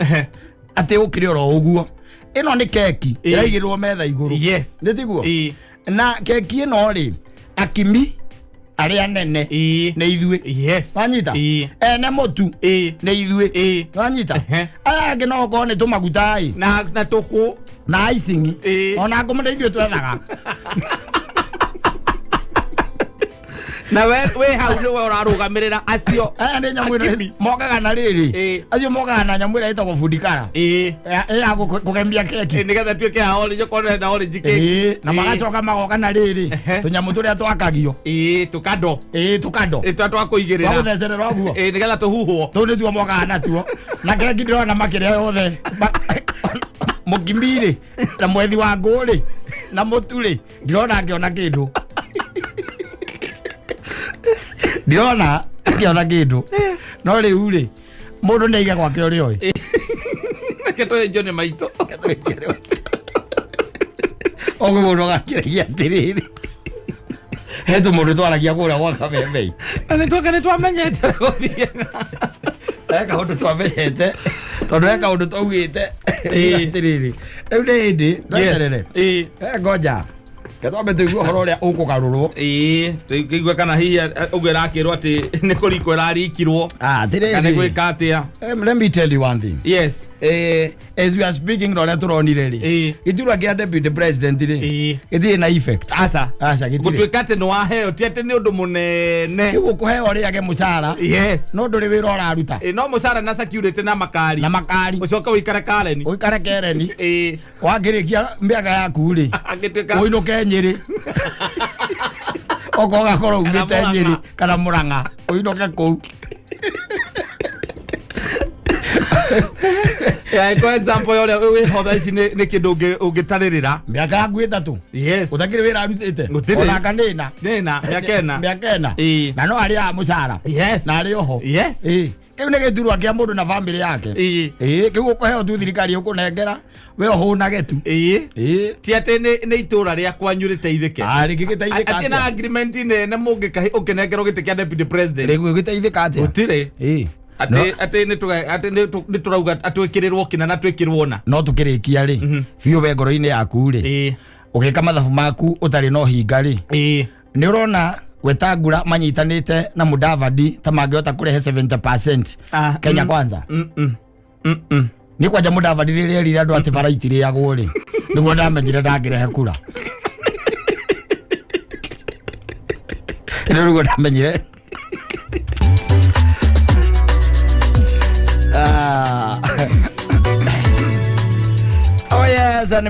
atĩ ũkĩre oro ũguo. Ĩno nĩ keki ĩraigĩrĩrwo metha igũrũ. Nĩ tiguo? Na keki ĩno rĩ, akimi arĩa nene nĩ ithuĩ. Wanyita? Ene mũtu nĩ ithuĩ. Wanyita? Aya angĩ no okorwo nĩ tũmaguta ĩ Na tũkũ. Na icing. Ona ngũmũ nĩ ithuĩ twethaga. Na we wĩ hau nĩwe ũrarũgamĩrĩra acio. Aya nĩ nyamũ ĩno Akimi. mokaga na rĩrĩ, acio mokaga na nyamũ ĩrĩa ĩtagwo fundikara ĩ ya kũgemia keki. Nĩgetha tuĩke ya orange okorwo nĩ na orange cake. Na magacoka magoka na rĩrĩ, tũnyamũ tũrĩa twakagio. Tũkando. Tũkando. Tũrĩa twa kũigĩrĩra. Twagũthecerera ũguo. Nĩgetha tũhuhwo. Tũu nĩtuo mokaga natuo na keki ndĩrona makĩrĩa yothe. Mũkimi rĩ, na mwethi wa ngũ rĩ, na mũtu rĩ, ndirona ngĩona kĩndũ, ndirona ngĩona kĩndũ. No rĩu rĩ, mũndũ nĩ aige gwake ũrĩa oĩ. Reke tũhĩnjio nĩ maitũ. Ũguo mũndũ agakĩragia atĩrĩrĩ, he tũmũndũ twaragia kũrĩa gwa Kabembei. Na nĩ twaka nĩ twamenyete gũthiaga. He kaũndũ twamenyete, tondũ he kaũndũ twaugĩte atĩrĩrĩ, rĩu nĩ hĩndĩ tweterere. Ngoja. Ketwambe tũigue ũhoro ũrĩa ũkũgarũrwo. Ĩĩ, tũigue kana hihi ũguo ĩrakĩrwo atĩ nĩ kũrikwo ĩrarikirwo. Ah, Kana nĩ atĩrĩrĩ, gwĩka atĩa. Let me tell you one thing. Yes. As we are speaking na ũrĩa tũronire rĩ, Ĩĩ. gĩturwa kĩa deputy president rĩ, Ĩĩ. gĩtirĩ na effect. Aca. Aca, gĩtirĩ. Gũtuĩka atĩ nĩ waheo ti atĩ nĩ ũndũ mũnene. Kĩu ũkũheo ũrĩage mũcara, Yes. no ndũrĩ wĩra ũraruta. Ĩĩ, no mũcara na security na makari. Na makari. Ũcoke ũikare Karen. Ũikare Kereni. Ĩĩ. Wakĩrĩkia mĩaka yaku rĩ, Angĩtuĩka ũinũke Nyĩrĩ, okorwo ũgakorwo Kana umĩte Mũrang'a. Nyĩrĩ kana Mũrang'a, ũinũke kũu. Yeah, kwa example ya ũrĩa wĩho thaa ici nĩ kĩndũ ũngĩtarĩrĩra. Mĩaka yaku 3 Yes. ũtakĩrĩ wĩra arutĩte, Gũtirĩ. ona kanĩna. Nĩna mĩaka 4. Mĩaka 4. Ĩĩ. Na no arĩaga mũcara. Yes. Na arĩ oho. Yes. Ĩĩ. Kĩu nĩ gĩturwa kĩa mũndũ na bamĩrĩ yake. Ĩĩ. Ĩĩ, kĩu ũkũheo tu thirikari ĩkũnengera, we ũhũnage tu. Ĩĩ. Ĩĩ. Ti atĩ nĩ itũra rĩa kwanyu rĩteithĩke. Ah, rĩngĩgĩteithĩka Atĩ na atĩa? agreement nene mũngĩka ũkĩnengerwo gĩtĩ kĩa deputy president. Rĩngĩgĩteithĩka atĩa? Gũtirĩ. Ĩĩ. Atĩ atĩ nĩ tũga atĩ nĩ tũrauga atwĩkĩrĩrwo kĩna na twĩkĩrwo na. No tũkĩrĩkia rĩ, biũ we ngoro-inĩ yaku rĩ, Ĩĩ. ũgĩka mathabu maku ũtarĩ na ũhinga rĩ, Ĩĩ. nĩ ũrona Wetangula manyitanĩte na Mudavadi ta mangĩhota kũrehe 70% Ah, Kenya Kwanza. Nĩ kwanja Mudavadi rĩrĩa erire andũ atĩ bara itirĩagwo rĩ, nĩguo ndamenyire ndangĩrehe kura. Rĩu nĩguo ndamenyire. Ah. Oh yes, and